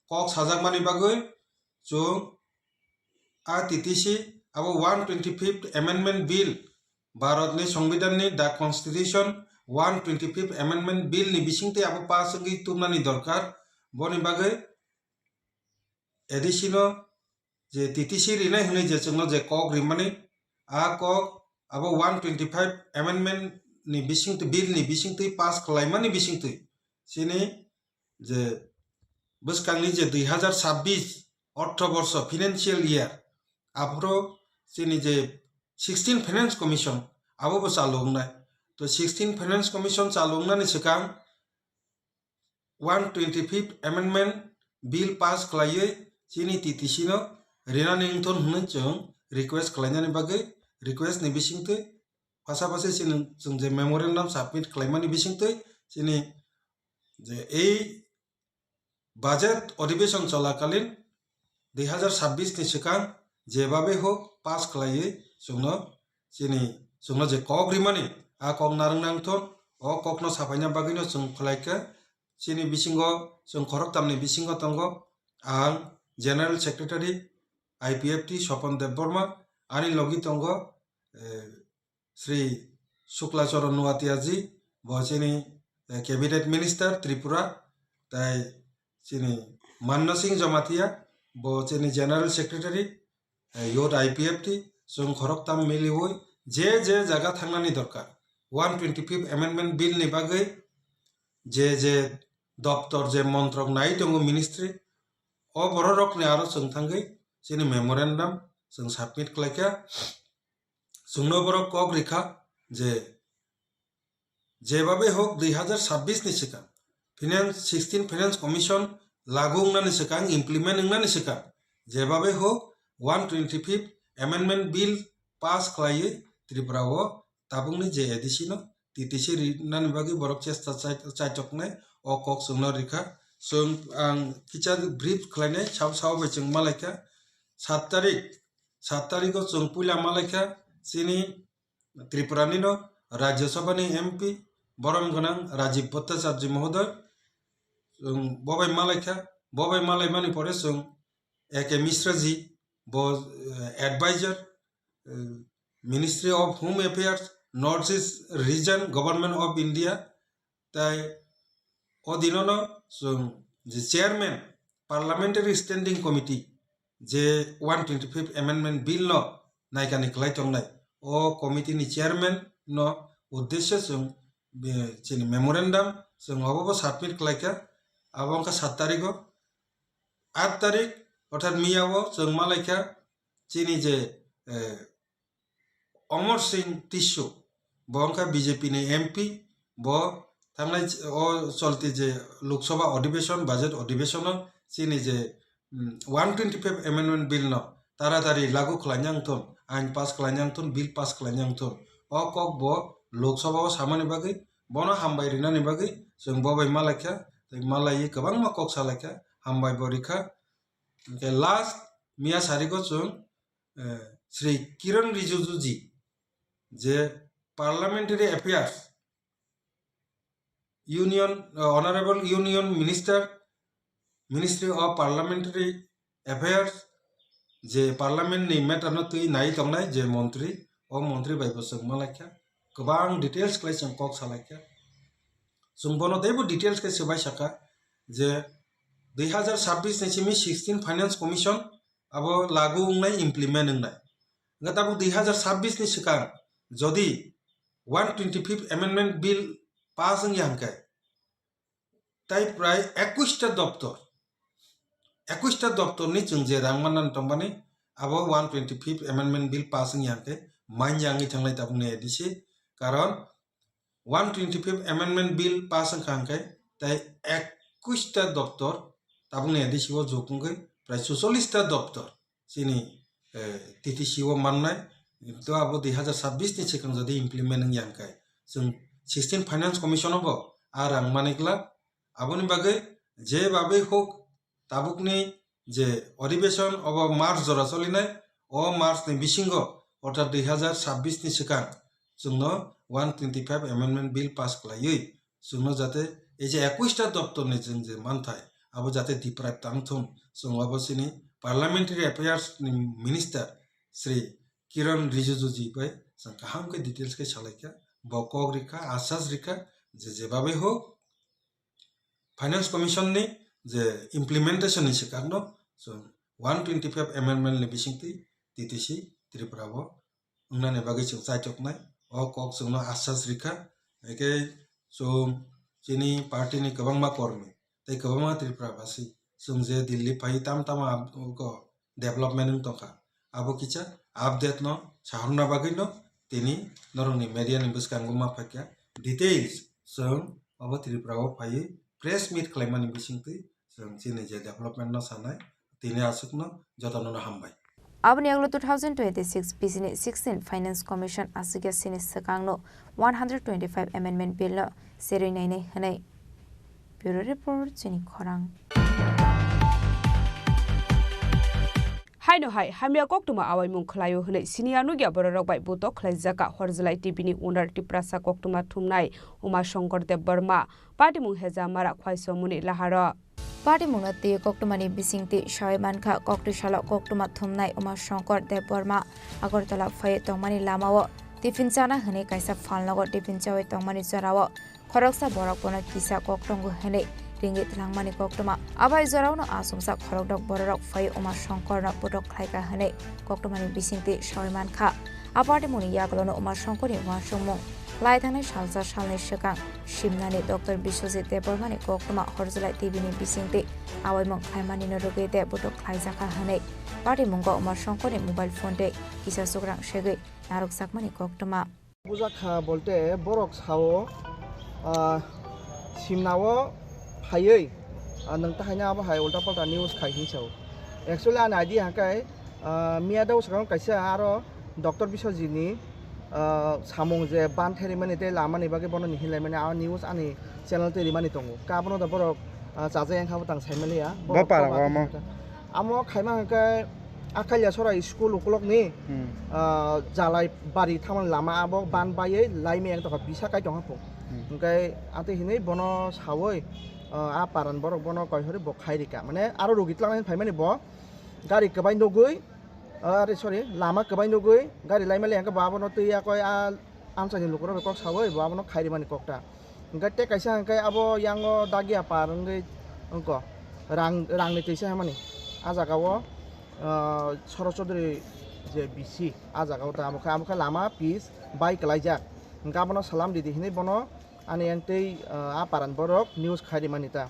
kok sajakmani bagwi chwng a T T C abo one twenty fifth Amendment Bill, Bharatni Songbidanni The Constitution one twenty fifth Amendment Bill ni bisingtwi abo pass wngwi tubnani dorkar. Boni bagwi A D C no je T T C rinai hwnwi je chwngno je kok rimani, a kok abo one twenty five amendment ni bisingtwi, bill ni bisingtwi pass khlaimani bisingtwi chini je bwskangni je dui hazar sabbish ortho borsho, financial year, aphuru chini je sixteen Finance Commission abo bo chalu wngnai. To sixteen Finance Commission chalu wngnani swkang one twenty fifth Amendment Bill pass khlaiwi chini T T C no rinani wngthon hwnwi chwng request khlainani bagwi, request ni bisingtwi pasapasi chini chwng je memorandum submit khlaimani bisingtwi chini je ei budget odhibeshon cholakalin dui hazar sabbish ni swkang jebabe hok pass khlaiwi chwngno chini chwngno je kok rimani, a kok narwk nangthok, o kokno sapaina bagwino chwng khlaikha. Chini bisingo chwng khoroktamni bisingo tongo, ang General Secretary I P F T Sopon Debbarma, ani logi tongo, eh, Sri Shukla Charan Nuatia ji, bo chini, eh, Cabinet Minister Tripura, tai chini Manna Singh Jamatia, bo chini General Secretary, eh, Youth I P F T, chwng khoroktam miliwi je je jaga thangnani dorkar, one twenty fifth Amendment Bill ni bagwi je je doptor, je montrok nai tongo, ministry, o bororokni aro chwng thangwi chini memorandum chwng submit khlaikha. Chwngno borok kok rikha je jebabe hok dui hazar sabbish ni swkang Finance, sixteen Finance Commission lagu wngnani swkang, implement wngnani swkang, jebabe hok one twenty fifth Amendment Bill pass khlaiwi Tripura o tabukni je A D C no T T C rinani bagwi borok chesta chai-, chaitoknai, o kok chwngno rikha. Chwng ang kisa brief khlainai, sao sao bai chwng malaikha. Sat tarik, sat tariko chwng puila malaikha chini Tripura nino Rajya Sabha ni M P borom gwnang Rajiv Bhattacharjee Mohoday. Chwng bobai malaikha, bobai malaimani pore chwng A K Mishra ji, bo, eh, advisor, eh, Ministry of Home Affairs, North East Region, Government of India, tai o dinono chwng je chairman, Parliamentary Standing Committee, je one twenty fifth Amendment Bill no naikani khlai tongnai, o committee ni chairman no uddesyo chwng, eh, chini memorandum chwng obo bo submit khlaikha. Abo wngkha sat tariko, aat tarik, orthat miyao chwng malaikha chini je, eh, Amar Singh Tisso, bo wngkha B J P ni M P, bo thangnai ch-, o cholti je Lok Sabha odhibeshon, budget odhibeshono chini je, mm, one twenty-five Amendment Bill no taratari lagu khlaina wngthon, ain pass khlaina wngthon, bill pass khlaina wngthon. O kok bo Lok Sabha o samani bagwi, bono hambai rinani bagwi chwng bobai malaikha, tei malaiwi kwbangma kok salaikha, hambai bo rikha. Hwnkhe last miya sariko chwng, eh, Sri Kiran Rijiju ji, je Parliamentary Affairs, Union, eh, Honorable Union Minister, Ministry of Parliamentary Affairs, je Parliament ni matter no twi nai tongnai je montri, o montri bai bo chwng malaikha, kwbang details khlai chwng kok salaikha. Chwng bono teibo details khe swbai sakha je dui hazar sabbish ni simi sixteen Finance Commission abo lagu wngnai, implement wngnai. Hwnkhe tabuk dui hazar sabbish ni swkang jodi one twenty-fifth Amendment Bill pass wngya hwnkhe, tai prai ekwis ta doptor, ekwis ta doptor ni chwng je rang manna tongmani, abo one twenty-fifth Amendment Bill pass wngya hwnkhe manya wngwi thanglai tabukni A D C. Karon one twenty-five Amendment Bill pass wngkha hwnkhe, tei ekush ta doptor tabukni A D C o jok wngkhe prai suchollis ta doptor chini, eh, T T C o mannai. To abo dui hazar sabbish ni swkang jodi implement wngya hwnkhe, chwng sixteen Finance Commission o bo a rang manwi glak. Aboni bagwi je bagwi huk tabukni je adhibeshon obo March jora cholinai, o March ni bisingo, orthat dui hazar sabbish ni swkang chwngno one twenty-five Amendment Bill pass khlaiwi chwngno jate ei je ekush ta doptor ni chwng je manthai abo jate deprive tang thung, chwng obo chini Parliamentary Affairs ni Minister Shri Kiran Rijiju ji bai chwng kaham khe details khe salaikha, bo kok rikha, asas rikha je je bagwi huk Finance Commission ni je implementation ni swkang no chwng one twenty-five amendment ni bisingtwi T T C Tripura o wngnani bagwi chwng chaichoknai. O kok chwngno asas rikha, hwnkhe chwng chini party ni kwbangma kormi tei kwbangma Tripura basi chwng je Delhi phai tam tamo ab-, ko development wng tongkha. Abo kisa update no sahorna bagwi no tini norokni media ni bwskango ma phaikha. Details chwng obo Tripura o phaiwi press meet khlaimani bisingtwi chwng chini je development no sanai, tini aswkno jotono no hambai. Aboni yagulo two thousand twenty-six B C ni sixteen Finance Commission aswkya sini swkangno one hundred twenty-five Amendment Bill no serwi nainai hwnwi. Bureau Report, chini khorang. Haino hai hamya koktwma awaimung khlaio hwnwi siniya nukya bororok bai butok khlaijak kha Horjwlai T V ni owner Tiprasa koktwma thumnai Uma Shankar Debbarma. Patimung heja mara khwai somoni laharo. Patimungno twi koktwmani bisingtwi sawi mankha, koktwi salo koktwma thumnai Uma Shankar Debbarma Agartala phaiwi tongmani lamao tiffin chana hwnwi kaisa phalnogo tiffin chawi tongmani jorao khoroksa borok bono kisa kok tongo hwnwi ringwi twlangmani koktwma. Abai joraono achomsa khorokdok bororok phaiwi Uma Shankarno putok khlaikha hwnwi koktwmani bisingtwi sawi mankha. A patimungni yagulono Uma Shankarni uansukmung lai thangnai salsa salni swkang simnani Doctor Biswajit Debbarmani koktwma Horjwlai T V ni bisingtwi awaimung khlaimanino rwgwi de putok khlaijakha hwnwi patimungo Uma Shankarni mobile phone tei kisa sukrang segwi narwkjakmani koktwma. Bujak kha bolte borok sao, ah, simnao phaiwi, ah, nwng tahaino abo hai ulta palta news khai hinwi sao. Actually ani idea hwnkhe, ah, miya dao swkang kaisa aro Doctor Biswajit ni, ah, samung je ban therimani tei lamani bagwi bono ni hinlaimani a news ani channel twi rimani tongo. Ka abono da borok, ah, chajak wngkha bo tang saimaliya. Bo para o amo. Amo khaima hwnkhe Akhailia sora school ukulok ni, hmm, ah, Jalai bari thangmani lama abo ban baiwi laimai ang tongkha, bisa kai tongkha phung. Hmm. Hwnkhe atwi hinwi bono sawi, ah, a paran borok bono koihorwi bo khai rika. Mane aro rugi twlangnani phaimani bo gari kwbai nugwi, ah, re, sorry, lama kwbai nugwi gari laimali hwnkhe bo abono twi yakoi a amchaini lukurok bai kok sawi bo abono khai rimani kokta. Hwnkhe tei kaisa hwnkhe abo yango Dagia par wngwi wngkha, rang, rangni twisa hwnmani. A jagao, ah, Soroch Chaudhury je B C, a jagao ta amo khe, amo khe lama pis bai kwlaijak. Hwnkhe abono salam ridi hinwi bono ani yang tei, ah, a paran borok news khai rimani ta.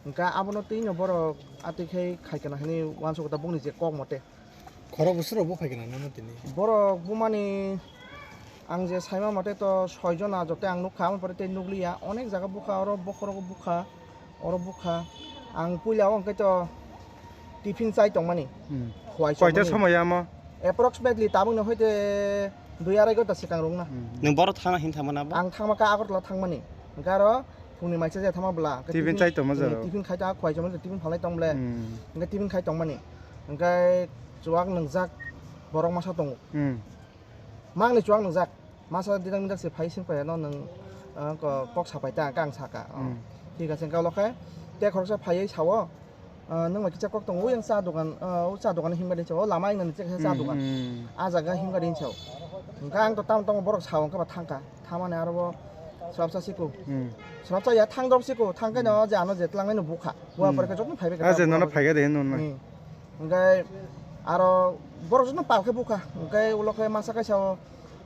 Hwnkhe abono twi no borok atwi khai khai kana hinwi uansukha ta bongni je kok mote. Khorok bwswk rok buphai gana nang tini? Borok bumani ang je saima mate to soi jona joto ang nukha, aboni pore tei nukliya. Onek jaga bukha, oro bokhorogo bukha, oro bukha. Ang puila o hwnkhe to tiffin chai tongmani. Hmm. Khwai. Koita chongmani. Somoi amo? Approximately tabukni hoite dui arai ghonta swkang rwngna. Hmm. Nwng boro thangna hin thangmani abo? Ang thangma kha Agartala thangmani. Hwnkhe aro phungni maisa je thangma bwla. Hwnkhe tiffin, tiffin chai tongma, hmm, jora. Tiffin khai ta khwai chongmani, tiffin phalai tong ble. Hmm. Hwnkhe tiffin khai tongmani. Hwnkhe chuwak nwngjak borok masa tongo. Hmm. Mangni chuwak nwngjak. Masa didak midak se phai sing phaiyano nwng, ah, ko-, kok sapai ta, hwnkhe ang saka. Oh. Hmm. Thik ase, hwnkhe ulo khe tei khoroksa phaiwi sao, ah, "Nwng bai kisa kok tongo, yang cha dogan, ah, o cha dogan himba rinsa, o lama wngna ni cha dogan." Hmm. Ah jaga himba rinsa. Hwnkhe ang to tamo tamo borok sao, hwnkhe ba thangkha. Thamani aro bo swrapsa siko. Hmm. Swrapsa ya thang drop siko, thang khe no je ano je twlangnai no bukha. Bua, hmm, pore khe joto phaibai khe. Ah, je nono phaiga de, nono. Hmm. Hwnkhe aro borok joto pal khe bukha. Hwnkhe ulo khe masa kaisa o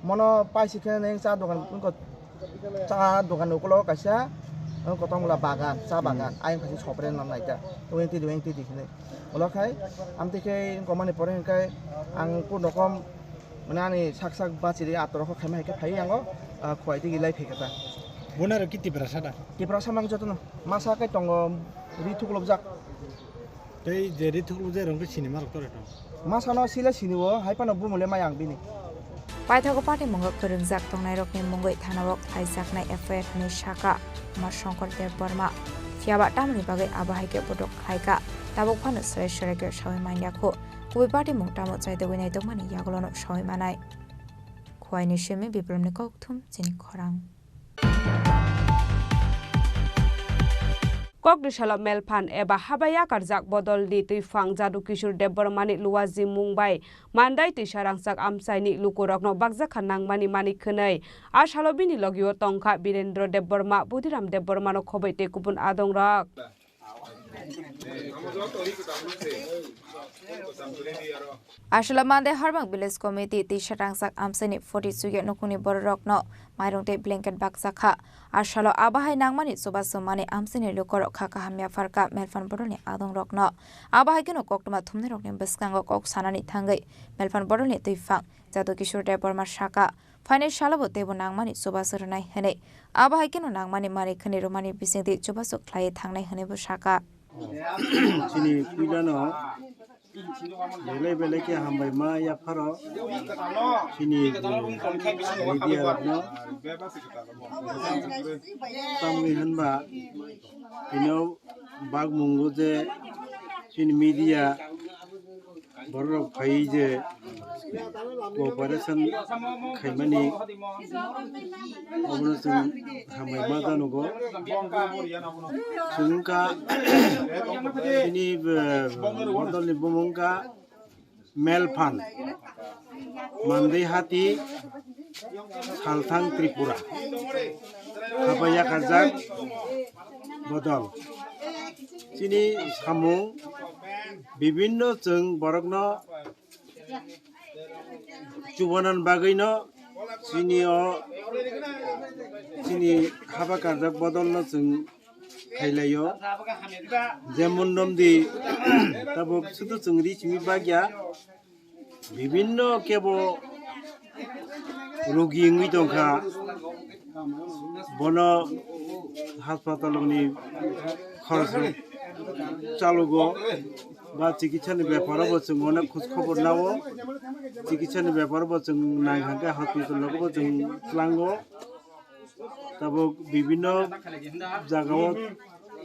mono paisi khe neng cha dogan, wngkha cha dogan ni ukulo kaisa, wngkha tongmula bagan, cha, hmm, bagan. Ayang khachi sopre nang naita. Wngti di, wngti di hinwi. Ulo khai amtwi khe wngkha mani pore hwnkhe ang kun rokom mane ani sak sak bachiri atorok khaima hai khe phai yango, ah, khwai tigi lai phai khe ta. Bonaro ki Tiprasa da? Tiprasa mang jotono. Masa kai tongo ri thuklubjak. Tei je ri thuklubjak rong khe sinima rok tore tong. Masa no sile sini o, hai phano bumo le mai ang bini. Paithago party mungwi kwrwngjak tongnairokni mungwi thanao khlaijaknai F I R ni saka Umar Shankar Debbarma. Phiyaba tamni bagwi abo hai khe bodol khlaikha, tabuk phano swrai swrai khe sawi manya khu. Kubui party mung tamo chaitogwi naitokmani yagulono sawi manai. Khuaini simi Biplomni kokthum chini khorang. Kokdisalo melphan eba haba yakarjak bodolni twiphang Jadu Kishore Debbarmani Luwaji mung bai Mandai twisa rangchak amchaini lukurokno bakjakha nangmani manwi khwnwi. A salo bini logio tongkha Birendra Debbarma, Budhiram Debbarmano khoboi tei kubun adongrok. Aswla Mandai Harbang Village Committee tei Satrangsak amchaini forty chukya nukhungni bororokno mairung tei blanket bakjakha. Aswlo abo hai nangmani chubachu manwi amchaini lukurok kha kaham yapharkha Melphan bodolni adongrokno. Abo hai kheno koktwma thumnairokni bwskango kok sanani thangwi Melphan bodolni twiphang Jadu Kishore Debbarma saka, phainai salobo teibo nangmani chubachu rwnai hwnwi. Abo hai kheno nangmani manwi khwnwi rwmani bisingtwi chubachu khlaiwi thangnai hwnwibo saka. Chini puilano belai belai khe hambai ma yapharo chini media rokno. Tamni hwnba bino bagmungo je chini media borok phai je cooperation khaimani obono chwng hambai ma janugo. Chwng wngkha chini, eh, bodolni bumung wngkha Melphan, Mandai Hati, Salthang Tripura, haba yakarjak bodol. Chini samung bibinno chwng borokno chubanan bagwino chini o chini haba karjak bodolno chwng khailaio. Jemon romdi tabuk sudu chwng ri simi bagya bibinno kebo rugi wngwi tongkha, bono haspatalni khorosrok chalugo ba chikitsani beparo bo chwng onek khoj khobor nao, chikitsani beparo bo chwng nang hwnkhe hospital logo bo chwng tlango. Tabuk bibinno jagao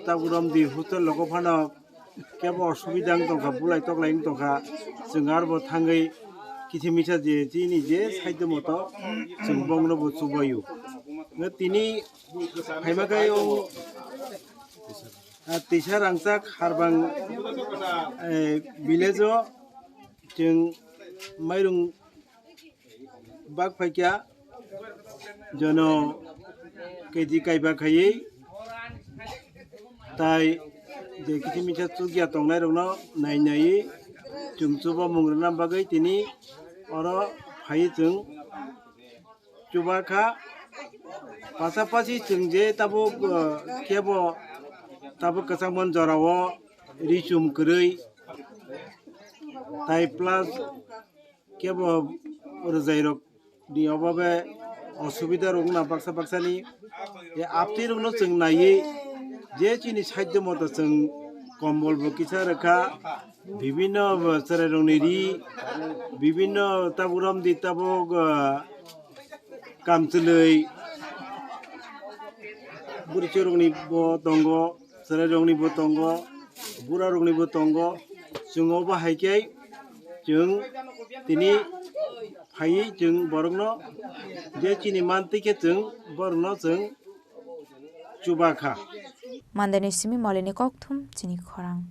tabuk romdi hotel logo phano kebo osubida wng tongkha, bulai toklai wng tongkha, chwng arbo thangwi kithi misa je chini je saido moto chwng bongno bo chubaio. Tini phaima khe o, ah, tisa rangchak Harbang, eh, village o chwng mairung bak phaikya jono K G kaiba khaiwi, tai je kithi misa chukya tongnairokno nai naiwi chwng chuba mung rwna bagwi tini oro phaiwi chwng chuba kha. Pasapasi chwng je tabuk, uh, kebo tabuk kwchangmani jorao ri chum kwrwi tai plus kebo rwjairok ni obabe osubida rok wngna baksa baksani, e, aptwi rokno chwng naiwi je chini saido moto chwng kombol bo kisa rwkha, bibinno bo chwrai rokni ri, bibinno tabuk romdi tabuk, ah, kamchwlwi bwrwi chwrwngni bo tongo. Chwrairokni bo tongo, burarokni bo tongo. Chwng obo hai khe chwng tini phaiwi chwng borokno je chini mantwi khe chwng borokno chwng chuba kha. Mandeni simi Molini kokthum chini khorang.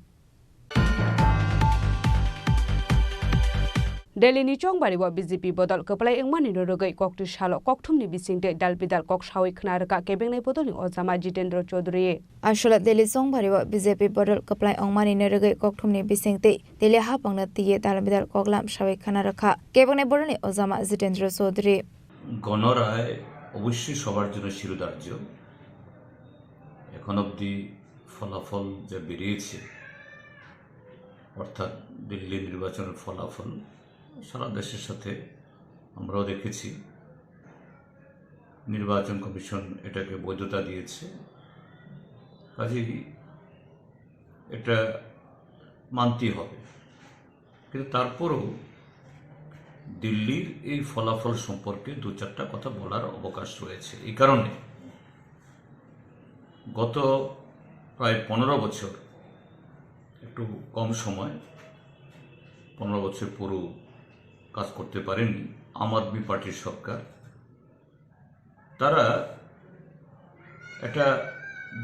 Delhi ni Chongbario B J P bodol kwplai wngmani no rwgwi koktwi salo kokthumni bisingtwi dal bidal kok sawi khna rwkha kebengnai bodolni ojama Jitendra Chaudhary. Aswla Delhi Chongbario B J P bodol kwplai wngmani no rwgwi kokthumni bisingtwi Delhi hapangno twiwi dal bidal koklam sawi khna rwkha kebengnai bodolni ojama Jitendra Chaudhary. গণরায় অবশ্যই সবার জন্য শিরোধার্য। এখন অবধি ফলাফল যা বেরিয়েছে, অর্থাৎ দিল্লি নির্বাচনের ফলাফল সারা দেশের সাথে আমরাও দেখেছি। নির্বাচন কমিশন এটাকে বৈধতা দিয়েছে, কাজেই এটা মানতেই হবে। কিন্তু তারপরেও দিল্লির এই ফলাফল সম্পর্কে দু চারটা কথা বলার অবকাশ রয়েছে। এই কারণে গত প্রায় পনেরো বছর, একটু কম সময়, পনেরো বছর পুরো কাজ করতে পারেনি আম আদমি পার্টির সরকার। তারা একটা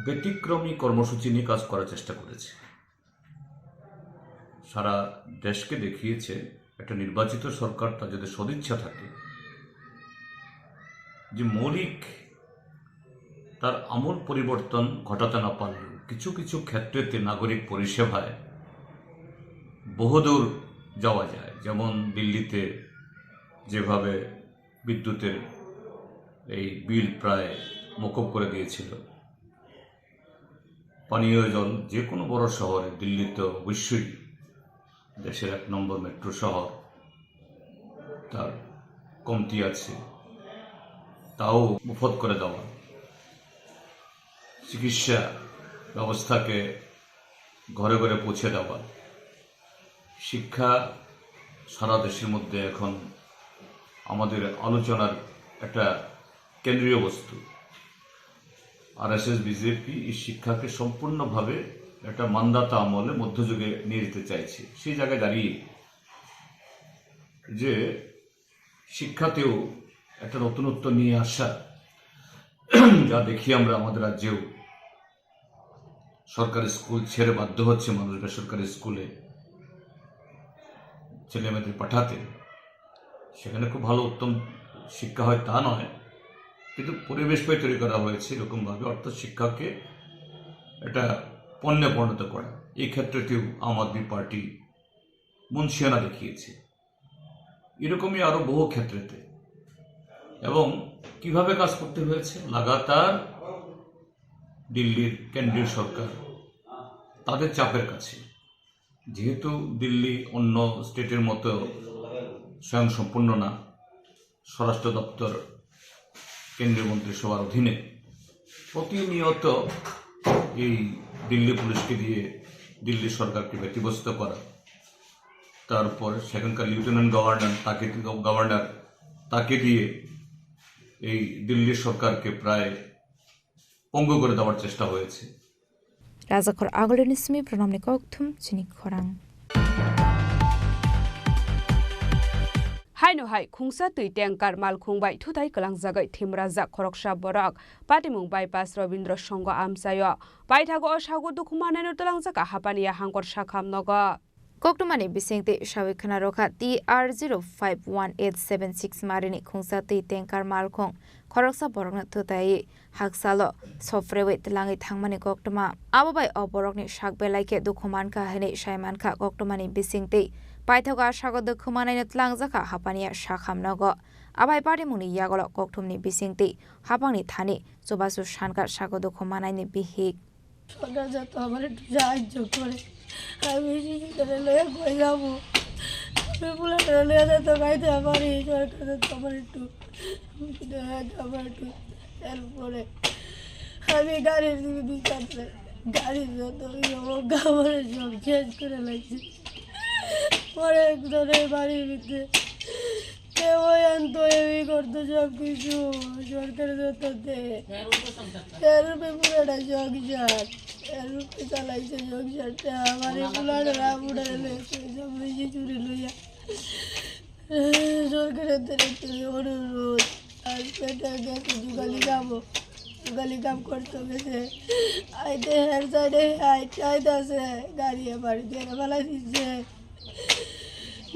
ব্যতিক্রমী কর্মসূচি নিয়ে কাজ করার চেষ্টা করেছে। সারা দেশকে দেখিয়েছে একটা নির্বাচিত সরকার, তার যদি সদিচ্ছা থাকে, যে মৌলিক তার আমূল পরিবর্তন ঘটাতে না পারলেও কিছু কিছু ক্ষেত্রেতে নাগরিক পরিষেবায় বহুদূর যাওয়া যায়। যেমন দিল্লিতে যেভাবে বিদ্যুতের এই বিল প্রায় মকুব করে দিয়েছিল, পানীয় জল যে কোনো বড় শহরে, দিল্লি তো অবশ্যই দেশের এক নম্বর মেট্রো শহর, তার কমতি আছে, তাও মুফত করে দেওয়া, চিকিৎসা ব্যবস্থাকে ঘরে ঘরে পৌঁছে দেওয়া, শিক্ষা সারা দেশের মধ্যে এখন আমাদের আলোচনার একটা কেন্দ্রীয় বস্তু। আরএসএস, বিজেপি এই শিক্ষাকে সম্পূর্ণভাবে একটা মান্ধাতা আমলে মধ্যযুগে নিয়ে যেতে চাইছে। সেই জায়গায় দাঁড়িয়ে যে শিক্ষাতেও একটা নতুনত্ব নিয়ে আসা, যা দেখি আমরা আমাদের রাজ্যেও সরকারি স্কুল ছেড়ে বাধ্য হচ্ছে মানুষ বেসরকারি স্কুলে ছেলেমেয়েদের পাঠাতে। সেখানে খুব ভালো উত্তম শিক্ষা হয় তা নয়, কিন্তু পরিবেশটাই তৈরি করা হয়েছে এরকমভাবে, অর্থাৎ শিক্ষাকে একটা পণ্যে পরিণত করা। এই ক্ষেত্রেতেও আম আদমি পার্টি মুন্সিয়ানা দেখিয়েছে। এরকমই আরো বহু ক্ষেত্রেতে। এবং কিভাবে কাজ করতে হয়েছে? লাগাতার দিল্লির কেন্দ্রীয় সরকার তাদের চাপের কাছে, যেহেতু দিল্লি অন্য স্টেটের মতো স্বয়ংসম্পূর্ণ না, স্বরাষ্ট্র দপ্তর কেন্দ্রীয় মন্ত্রিসভার অধীনে, প্রতিনিয়ত এই দিল্লি পুলিশকে দিয়ে দিল্লি সরকারকে ব্যতিব্যস্ত করা, তারপর সেখানকার লেফটেন্যান্ট গভর্নর তাকে, গভর্নর তাকে দিয়ে এই দিল্লি সরকারকে প্রায় পঙ্গু করে দেওয়ার চেষ্টা হয়েছে। Rajakhor Agulini simi pranamni kokthum chini khorang. Haino hai khungsa twi tanker malkhung bai thutai kwlangjagwi thimrajak khoroksa borok Patimung bypass Robindra Songo amchaio. Paithago o sago dukhu manaino twlangjak a hapani ya hangkor sakham nogo. Koktwmani bisingtwi sawi khna rwkha T R zero five one eight seven six marini khungsa twi tanker malkhung khoroksa borokno twtaiwi haksalo sophrewui twlangwi thangmani koktwma. Abo bai o borokni sak belai khe dukhu mankha hwnwi sai mankha koktwmani bisingtwi. Paithago a sago dukhu manaino twlangjakha hapaniya sakham nogo. Abai patimungni yagulo kokthumni bisingtwi hapangni thani chubachu sankha sago dukhu manaini bihik. সরকার যাতে আমার একটু সাহায্য করে। আমি এই শিশুটারে লইয়া কই যাবো? আমি পোলাটারে লইয়া যাতে খাইতে পারি। সরকার যাতে আমার একটু, আমার একটু হেল্প করে। আমি গাড়ির দিকে বিচার চাই। গাড়ির যত ইয়ে হোক, আমার সব শেষ করে লাগছে। পরে একজনের বাড়ির ভিতরে কেউ আনতো, এই করতো সব কিছু। সরকার যত দেয়। এর উপরে পুরোটা সংসার। এর উপরে চালাইছে সংসারটা। আমার এই পোলাটা বুড়া হয়ে গেছে, সব লইয়া চুরি লইয়া। সরকারের তরফ থেকে অনুরোধ, আর পেটে গেছে, যুগালি যাবো, যুগালি কাম করতে গেছে। আইতে হের সাইডে আইতে আইতে আছে, গাড়ি বাড়ি দিয়ে ফেলাই দিচ্ছে।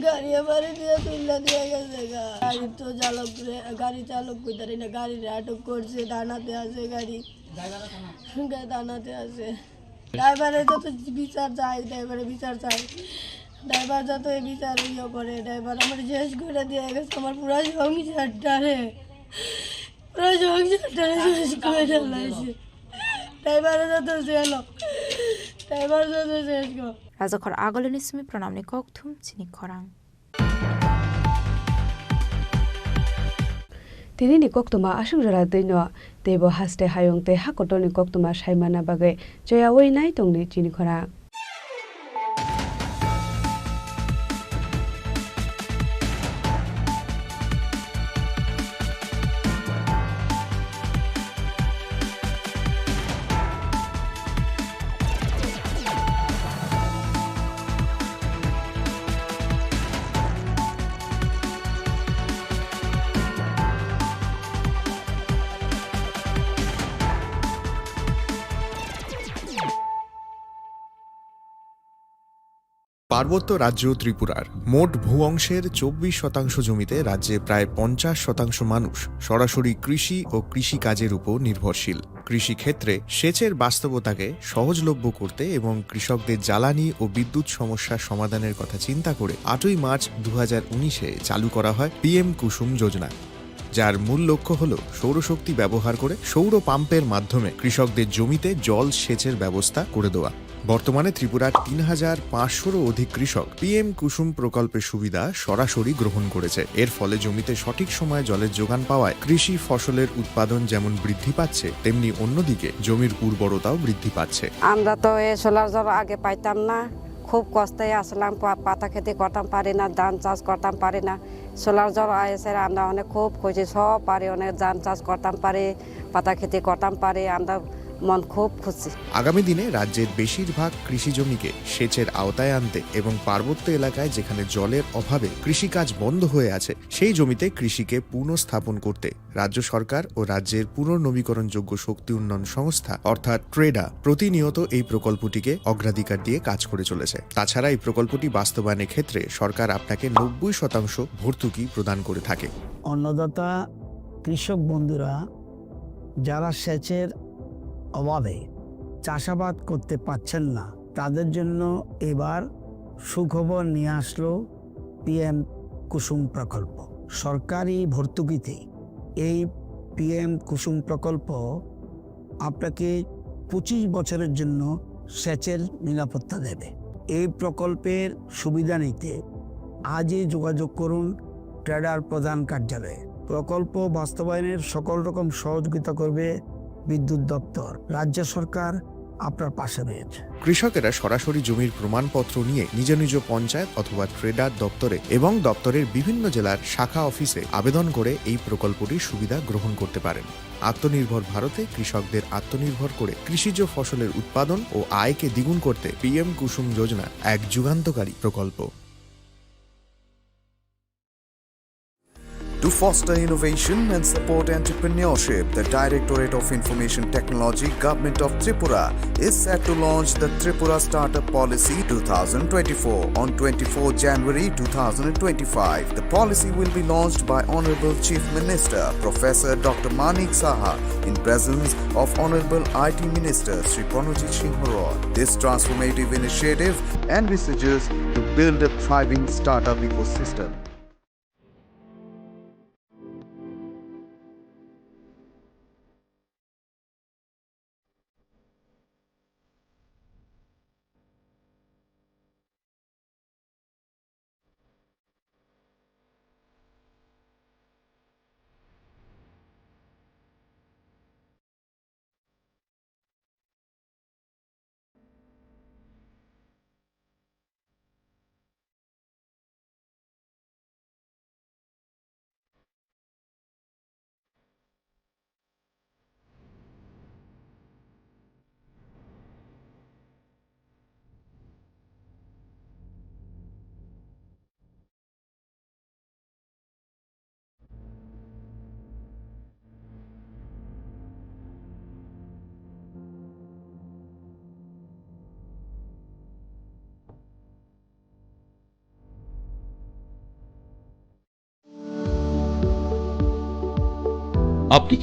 গাড়ি বাড়ি দিয়ে তুললা দিয়ে গেছে গা। গাড়ি তো চালক রে, গাড়ি চালক কইতারি না, গাড়ি আটক করছে, থানাতে আছে গাড়ি। গা-, থানাতে আছে। ড্রাইভারে যত বিচার চাই, ড্রাইভারে বিচার চাই। ড্রাইভার যত এই বিচার ইয়ে করে, ড্রাইভার আমার শেষ করে দিয়ে গেছে, আমার পুরা সংসারটারে। পুরা সংসারটারে শেষ করে ফেলাইছে। ড্রাইভারে যত জেল, ড্রাইভার যত শেষ কর। Rajakhor Agulini simi pranamni kokthum chini khorang. Tini ni koktwma aswk jora twi no, teibo haste hayung tei ha kotor ni koktwma sai manna bagwi choyaui nai tongdi chini khorang. পার্বত্য রাজ্য ত্রিপুরার মোট ভূ অংশের চব্বিশ শতাংশ জমিতে রাজ্যে প্রায় পঞ্চাশ শতাংশ মানুষ সরাসরি কৃষি ও কৃষিকাজের উপর নির্ভরশীল। কৃষিক্ষেত্রে সেচের বাস্তবতাকে সহজলভ্য করতে এবং কৃষকদের জ্বালানি ও বিদ্যুৎ সমস্যা সমাধানের কথা চিন্তা করে আটই মার্চ দু হাজার উনিশে চালু করা হয় পিএম কুসুম যোজনা, যার মূল লক্ষ্য হল সৌরশক্তি ব্যবহার করে সৌর পাম্পের মাধ্যমে কৃষকদের জমিতে জল সেচের ব্যবস্থা করে দেওয়া। বর্তমানে ত্রিপুরার তিন হাজার পাঁচশোরও অধিক কৃষক পিএম কুসুম প্রকল্পের সুবিধা সরাসরি গ্রহণ করেছে। এর ফলে জমিতে সঠিক সময়ে জলের যোগান পাওয়ায় কৃষি ফসলের উৎপাদন যেমন বৃদ্ধি পাচ্ছে, তেমনি অন্যদিকে জমির উর্বরতাও বৃদ্ধি পাচ্ছে। আমরা তো এই সোলার জল আগে পাইতাম না, খুব কষ্টে আসলাম, পা-, পাতা খেতে করতাম পারি না, ধান চাষ করতাম পারি না। সোলার জল আইসে আমরা অনেক খুব খুশি, সব পারি, অনেক ধান চাষ করতাম পারি, পাতা খেতে করতাম পারি, আমরা মন খুব খুশি। আগামী দিনে রাজ্যের বেশিরভাগ কৃষি জমিকে সেচের আওতায় আনতে এবং পার্বত্য এলাকায় যেখানে জলের অভাবে কৃষিকাজ বন্ধ হয়ে আছে, সেই জমিতে কৃষিকে পুনঃস্থাপন করতে রাজ্য সরকার ও রাজ্যের পুনর্নবীকরণযোগ্য শক্তি উন্নয়ন সংস্থা অর্থাৎ ট্রেডা প্রতিনিয়ত এই প্রকল্পটিকে অগ্রাধিকার দিয়ে কাজ করে চলেছে। তাছাড়া এই প্রকল্পটি বাস্তবায়নের ক্ষেত্রে সরকার আপনাকে নব্বই শতাংশ ভর্তুকি প্রদান করে থাকে। অন্নদাতা কৃষক বন্ধুরা যারা সেচের অভাবে চাষাবাদ করতে পারছেন না, তাদের জন্য এবার সুখবর নিয়ে আসলো পিএম কুসুম প্রকল্প। সরকারি ভর্তুকিতে এই পিএম কুসুম প্রকল্প আপনাকে পঁচিশ বছরের জন্য সেচের নিরাপত্তা দেবে। এই প্রকল্পের সুবিধা নিতে আজই যোগাযোগ করুন ট্রেডার প্রধান কার্যালয়ে। প্রকল্প বাস্তবায়নের সকল রকম সহযোগিতা করবে বিদ্যুৎ দপ্তর। রাজ্য সরকার আপনার পাশে রয়েছে। কৃষকেরা সরাসরি জমির প্রমাণপত্র নিয়ে নিজ নিজ পঞ্চায়েত অথবা ট্রেডার দপ্তরে এবং দপ্তরের বিভিন্ন জেলার শাখা অফিসে আবেদন করে এই প্রকল্পটির সুবিধা গ্রহণ করতে পারেন। আত্মনির্ভর ভারতে কৃষকদের আত্মনির্ভর করে কৃষিজ ফসলের উৎপাদন ও আয়কে দ্বিগুণ করতে পিএম কুসুম যোজনা এক যুগান্তকারী প্রকল্প। To foster innovation and support entrepreneurship, the Directorate of Information Technology, Government of Tripura, is set to launch the Tripura Startup Policy two thousand twenty-four on twenty-fourth January two thousand twenty-five. The policy will be launched by Honorable Chief Minister Professor Doctor Manik Saha in presence of Honorable I T Minister Shri Pranojit Singh Roy. This transformative initiative envisages to build a thriving startup ecosystem. আপনি কি